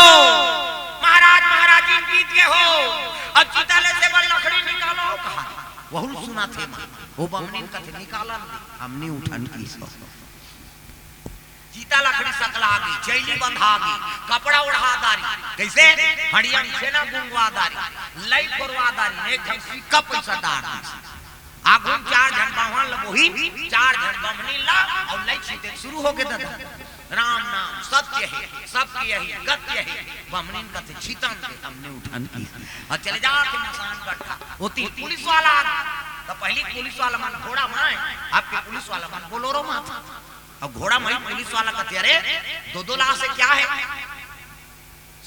महाराज, महाराजिन जीत गे हो, अब चिता ले से बर लकड़ी निकालो," कहा। वहू सुनथे मां, वो बमनिन कथे, "निकालन दे, हम नइ उठन कीस।" चिता लकड़ी सकला गे, चैली बंधा गे, कपड़ा ओढ़ा डारी, कइसे? हड़िया म छेना गुंगवा डारी, लई फोरवा डारी, एक झन सिक्का पइसा डार दीस। आघू म चार झन बावन ल बोहिन, चार झन बमनिन ल, अउ लई छीते शुरू होगे ददा। "राम नाम सत्य हे, सबके यही गत्य हे।" बमनिन कथे, "छितन दे, हम नइ उठन कीस।" अउ चले जाथे मसान गट्ठा, ओती पुलिस वाला आ गे। त पहिली पुलिस वाला मन घोड़ा म आय, अब के पुलिस वाला मन बोलोरो म आथे। अउ घोड़ा म ही पुलिस वाला कथे, "अरे, दो दो लाश हे, क्या हे?"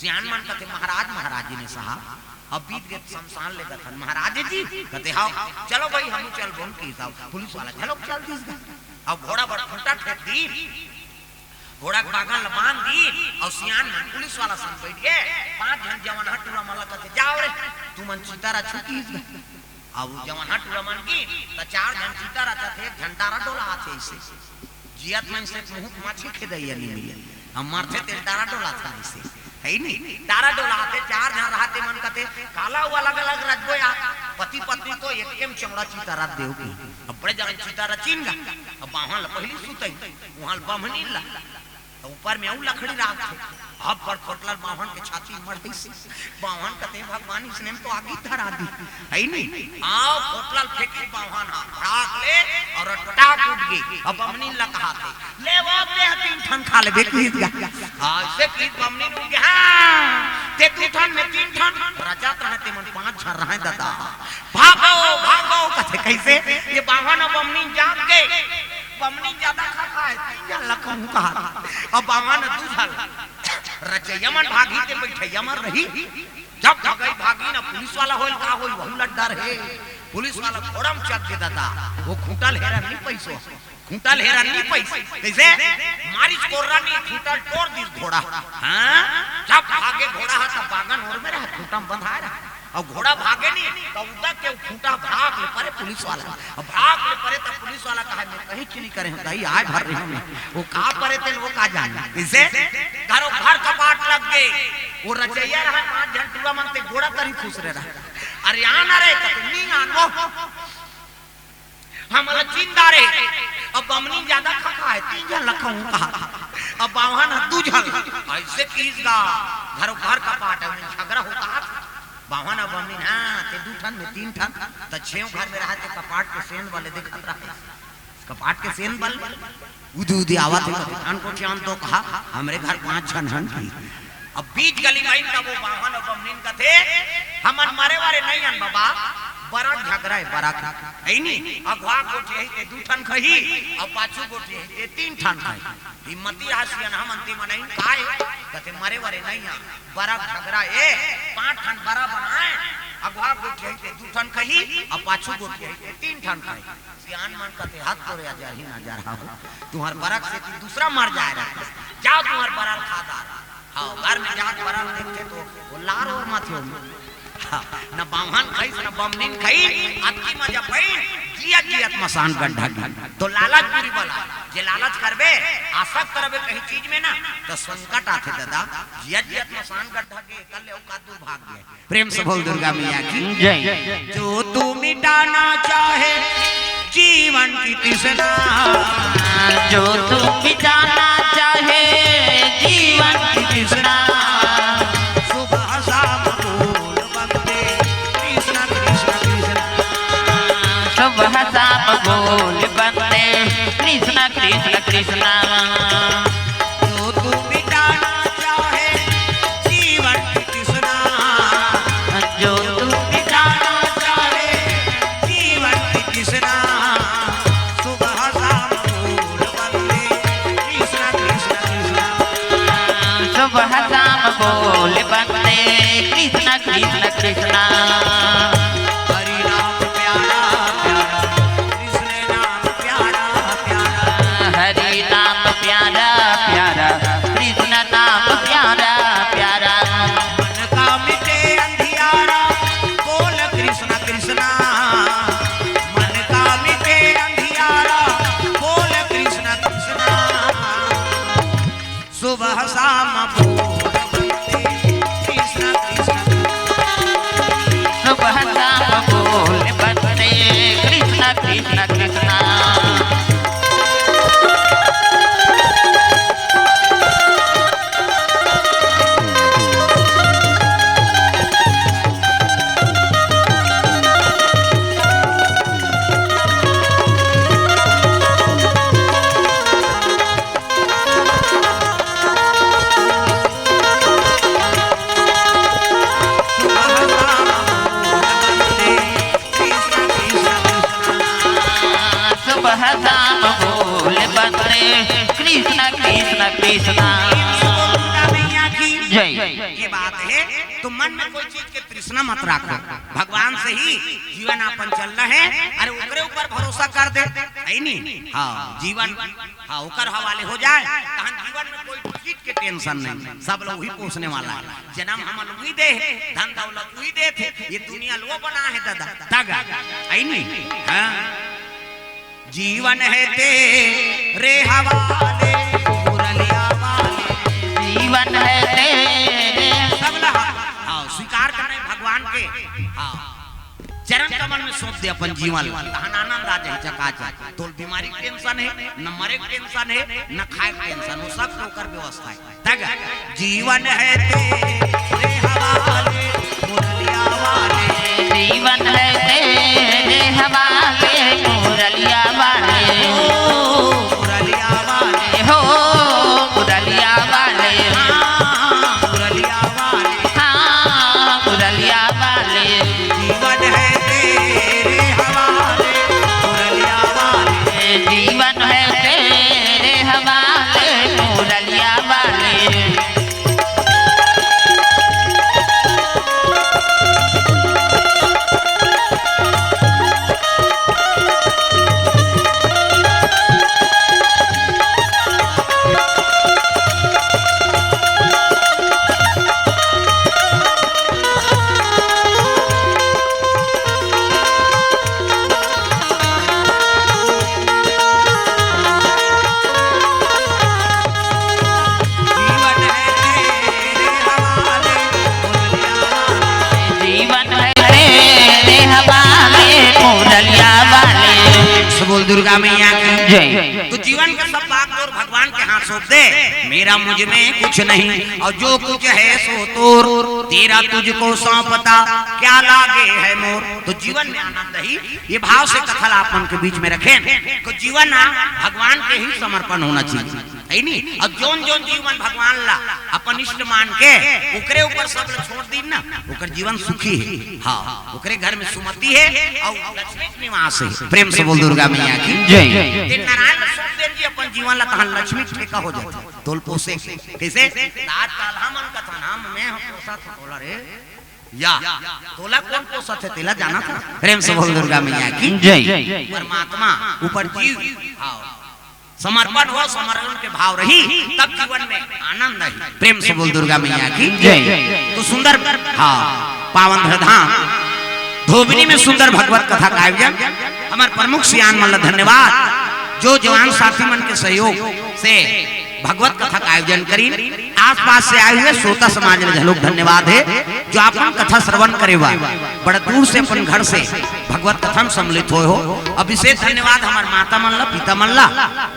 सियान मन कथे, "महाराज, महाराजिन हे साहब, अब बीत गे त शमशान लेगथन।" "महाराज जी," कथे, "हव।" "चलो भई, हमू चलबोन कीस।" पुलिस वाला घलोक चल दीस गा। अउ घोड़ा बर खूंटा ठोक दीस, घोड़ा के बागन ल बांध दीस, अउ सियान मन पुलिस वाला संग बइठ गे, पांच झन जवन ह टूरा मन ल कथे, "जाव रे, तुमन चिता रचहू कीस गा।" अउ जवन ह टूरा मन गिन, त चार झन चिता रचथे, एक झन डारा डोलाथे अइसे। जियत मन से मुंह माछी खेदइया नइ मिले। हम मरथे तेल डारा डोलाथे अइसे। हे नी? डारा डोलाथे, चार झन रहथे मन कथे, "काला वो अलग-अलग रचबो या?" पति पत्नी तो एके म चौड़ा चिता रच देव की। अब बड़े जान चिता रचिन गा। अब बावन ल पहिली सुतइन, उहां ल बमनिन ल। त ऊपर में अउ लकड़ी राखथे। अब बड़ खोटलर बावन के छाती म मढ़इस। बावन कथे, "भगवान, इसने म तो आगी धरा दी।" हे नी? अउ खोटलर फेंके बावन ह, भड़ाक ले अउ टटाक उठ गे। अब बमनिन ल कहाथे, "ले वो दे, तीन ठन खा लेबे," कहिस गा। अइसे कहिस बमनिन उठ गे, "हां, ते दू ठन में तीन ठन, रचत रहे ते मन पांच झन रहे ददा। भागो, भागो," कथे, "कइसे?" ये बावन अउ बमनिन जाग गे। बमनिन जादा खा खाय, तीन झन ल कहूं कहा। अब बावन दू झन, रचइया मन भागही ते बइठइया मन रही। जब ठगई भागही न, पुलिस वाला होय ल का होय, वहू ल डर हे। पुलिस वाला घोड़ा म चढ़ गे ददा, वो खूंटा ल हेरन नइ पइस। खूंटा ल हेरन नइ पइस। कइसे? मारिस कोर्रा नइ, खूंटा ल टोर दीस घोड़ा। हां? जब भागे घोड़ा ह, तब बागन ओर में रहा, खूंटा म बंधाय रहा। अउ घोड़ा भागे नइ, त उदक के खूंटा भाग ले परे पुलिस वाला। अब भाग ले परे त पुलिस वाला कहा, "मैं कहीं चीनी करे हंव, दाई आय भर रहे हंव मैं।" वो का परे तेल, वो का जाने। कइसे? घरो घर कपाट लग गे। वो रचइया रहा, पांच झन टूरा मन ते गोड़ा तरी खुसरे रहा। "अरे आन रे," कथे, "नइ आन वो। हमला चिन डारे।" अब बमनिन जादा खा खाय, तीन झन ल कहूं कहा। अब बावन ह दू झन। अइसे कहिस गा, घरो घर कपाट हे, झगरा होत हे। बावन अउ बमनिन, "हां, ते दू ठन में तीन ठन, त छेव घर में रहा ते कपाट के सेंध बले देखत रहा।" कपाट के सेंध बले उदी उदी आवत हे, कपाट कोठियान तो कहा, "हमरे घर पांच झन हन की।" अब बीच गली म आइन, तब वो बावन अउ बमनिन कथे, "हमन मरे वरे नइ हन बबा, बरक झगरा हे, बरक।" हे नी? अगवा गोठियाही ते दू ठन खही, अउ पाछू गोठियाही ते तीन ठन खही। हिम्मती रहा सियनहा मन ते मन आइन, "काय?" कथे, "मरे वरे नइ हन, बरक झगरा हे, पांच ठन बरा बनाय, अगवा गोठियाही ते दू ठन खही, अउ पाछू गोठियाही ते तीन ठन खही।" सियान मन कथे, "हद तोरे अजरही नजर हव, तुंहर बरक सेती दूसरा मर जाय रहथे, जाव तुंहर बरा ल खा डार।" हव, घर में जाके बरा ल देखथे तो वो लार ओर मत हो। हव, न बावन खइस, न बमनिन खइस, अतकी मजा पइन, जियत जियत मसान गड्ढा गे। तो लालच बुरी बला, जे लालच करबे, आसक्त करबे कहीं चीज में ना, तो संकट आथे दादा। जियत जियत मसान गड्ढा गे, कर ले औकात दूर भाग गे। प्रेम से बोल दुर्गा मैया की जय। जो तू मिटाना चाहे जीवन की तृष्णा, जो तू मिटाना चाहे जीवन की तृष्णा, सुबह शाम बोल बंदे कृष्ण कृष्ण कृष्ण। सुबह शाम बोल बंदे कृष्ण कृष्ण कृष्ण। जो तू मिटाना चाहे जीवन की तृष्णा, जो तू मिटाना चाहे जीवन की तृष्णा, सुबह शाम बोल बंदे कृष्ण कृष्ण कृष्ण। सुबह शाम बोल बंदे कृष्ण कृष्ण कृष्ण। हरि नाम प्यारा प्यारा, कृष्ण नाम प्यारा प्यारा। हरि नाम प्यारा प्यारा, कृष्ण नाम प्यारा प्यारा। मन का मिटे अंधियारा, बोल कृष्ण कृष्ण। मन का मिटे अंधियारा, बोल कृष्ण कृष्ण। सुबह शाम बोल बंदे कृष्ण कृष्ण। सुबह शाम बोल बंदे कृष्ण कृष्ण कृष्ण। सुबह शाम बोल बंदे कृष्ण कृष्ण कृष्ण। दुर्गा मैया की जय। ये बात है, तो मन में कोई चीज के तृष्णा मत राखो, भगवान से ही जीवन आपन चल रहे। अरे ओकरे ऊपर भरोसा कर दे, है नी? हाँ, जीवन, हाँ, ओकर हवाले हो जाए, तहन जीवन में कोई चीज के टेंशन नहीं, सब लोग ही पोसने वाला है। जन्म हमन उही दे हे, धन दौलत उही देथे, ये दुनिया लो बना है दादा, तग, है नी? हाँ। जीवन है तेरे हवाले, मुरलिया वाले। जीवन है तेरे। सब ला, हाँ, स्वीकार करना है भगवान के। हाँ, चरण कमल में सौंप दे अपन जीवन ला, तहन आनंद आ जाए चकाचक। तोल बीमारी के टेंशन है, न मरे के टेंशन है, न खाए के टेंशन, वो सब तो ओकर व्यवस्था है। तग, जीवन है तेरे हवाले, मुरलिया वाले। जीवन है तेरे हवाले, मुरलिया वाले। ओ, मुरलिया वाले। हो, मुरलिया वाले। हाँ, मुरलिया वाले। हाँ, मुरलिया वाले। जीवन है तेरे हवाले, मुरलिया वाले। जीवन है तेरे हवाले, मुरलिया वाले। जीवन है तेरे हवाले, मुरलिया वाले। बोल दुर्गा मैया की जय। तो जीवन का सब बात और भगवान के हाथ सौंप दे। मेरा मुझ में कुछ नहीं और जो कुछ है सो तोर, तेरा तुझको सौंपता क्या लागे है मोर। तो जीवन में आनंद ही, ये भाव से कथा ला आप मन के बीच में रखें। तो जीवन ना भगवान के ही समर्पण होना चाहिए, है नी? और जोन जोन जीवन भगवान ला अपन इष्ट मान के ओकरे ऊपर सब ला छोड़ दीन ना, ओकर जीवन सुखी है। हाँ, ओकरे घर में सुमति है और लक्ष्मी के निवास है। प्रेम से बोल दुर्गा मैया की जय। ते नारायण ला सौंप देन जी अपन जीवन ला, तहां लक्ष्मी के ठेका हो जाता। तोल पोसे कैसे? आज काल हमन कथन हम मैं हम पोसा था बोला रे या तोला कौन पोसत है, तेला जाना था। प्रेम से बोल दुर्गा मैया की जय। परमात्मा ऊपर जीव, हाँ, समर्पण हो, समर्पण के भाव रही, तब जीवन में आनंद है। प्रेम से बोल दुर्गा मैया की जय। तो सुंदर, हाँ, पावन धाम धोबिनी में सुंदर भगवत कथा का आयोजन। हमर प्रमुख सियान मन ला धन्यवाद, जो जवान साथी मन के सहयोग से भगवत कथा का आयोजन करीन। आसपास से आए हुए श्रोता समाज ला घलोक धन्यवाद हे, जो आपन कथा श्रवण करे बर बड़ा दूर से अपन घर से भगवत कथा में सम्मिलित होए हो। और विशेष धन्यवाद हमर माता मन ला, पिता मन ला,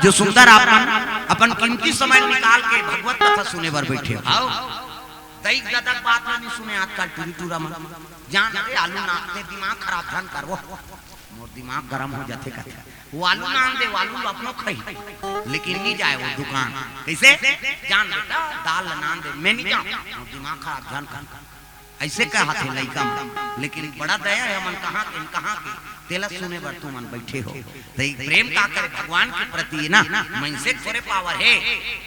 जो सुंदर आप मन अपन कीमती समय निकाल के भगवत कथा सुने बर बैठे हो। आओ, दई ददा के बात ला नहीं सुने आजकल टूरी टूरा मन। जान दे, आलू नान दे, दिमाग खराब झन कर वो। मोर दिमाग गरम हो जाथे कथे। वो आलू नान दे, वो आलू ला अपनो खाही, लेकिन नहीं जाए वो दुकान। कैसे? जान बेटा, दाल ला नान दे, मैं नहीं जाऊँ, मोर दिमाग खराब झन कर। ऐसे कहा थे लइका मन, लेकिन बड़ा दया हे, हमन कहाँ के, कहाँ के, तेला सुने बर तुमन बैठे हो। तो एक प्रेम का करे, भगवान के प्रति ना, मनसे के थोरे पावर हे,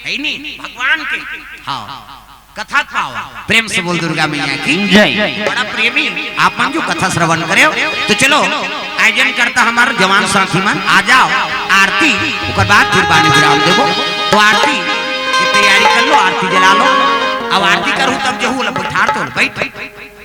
है नहीं, भगवान के। हाँ, कथा पावर। प्रेम से बोल दुर्गा मैया की जय। बड़ा प्रेमी आपन जो कथा श्रवण करे हो। तो चलो, आयोजन करता हमार जवान साथी मन, आ जाओ, आरती, ओकर बाद फिर बानी विराम देबो। तो आरती की तैयारी कर लो, आरती जला लो। अब आरती करूँ तब जो हूँ, बोला, बैठार तो बैठ।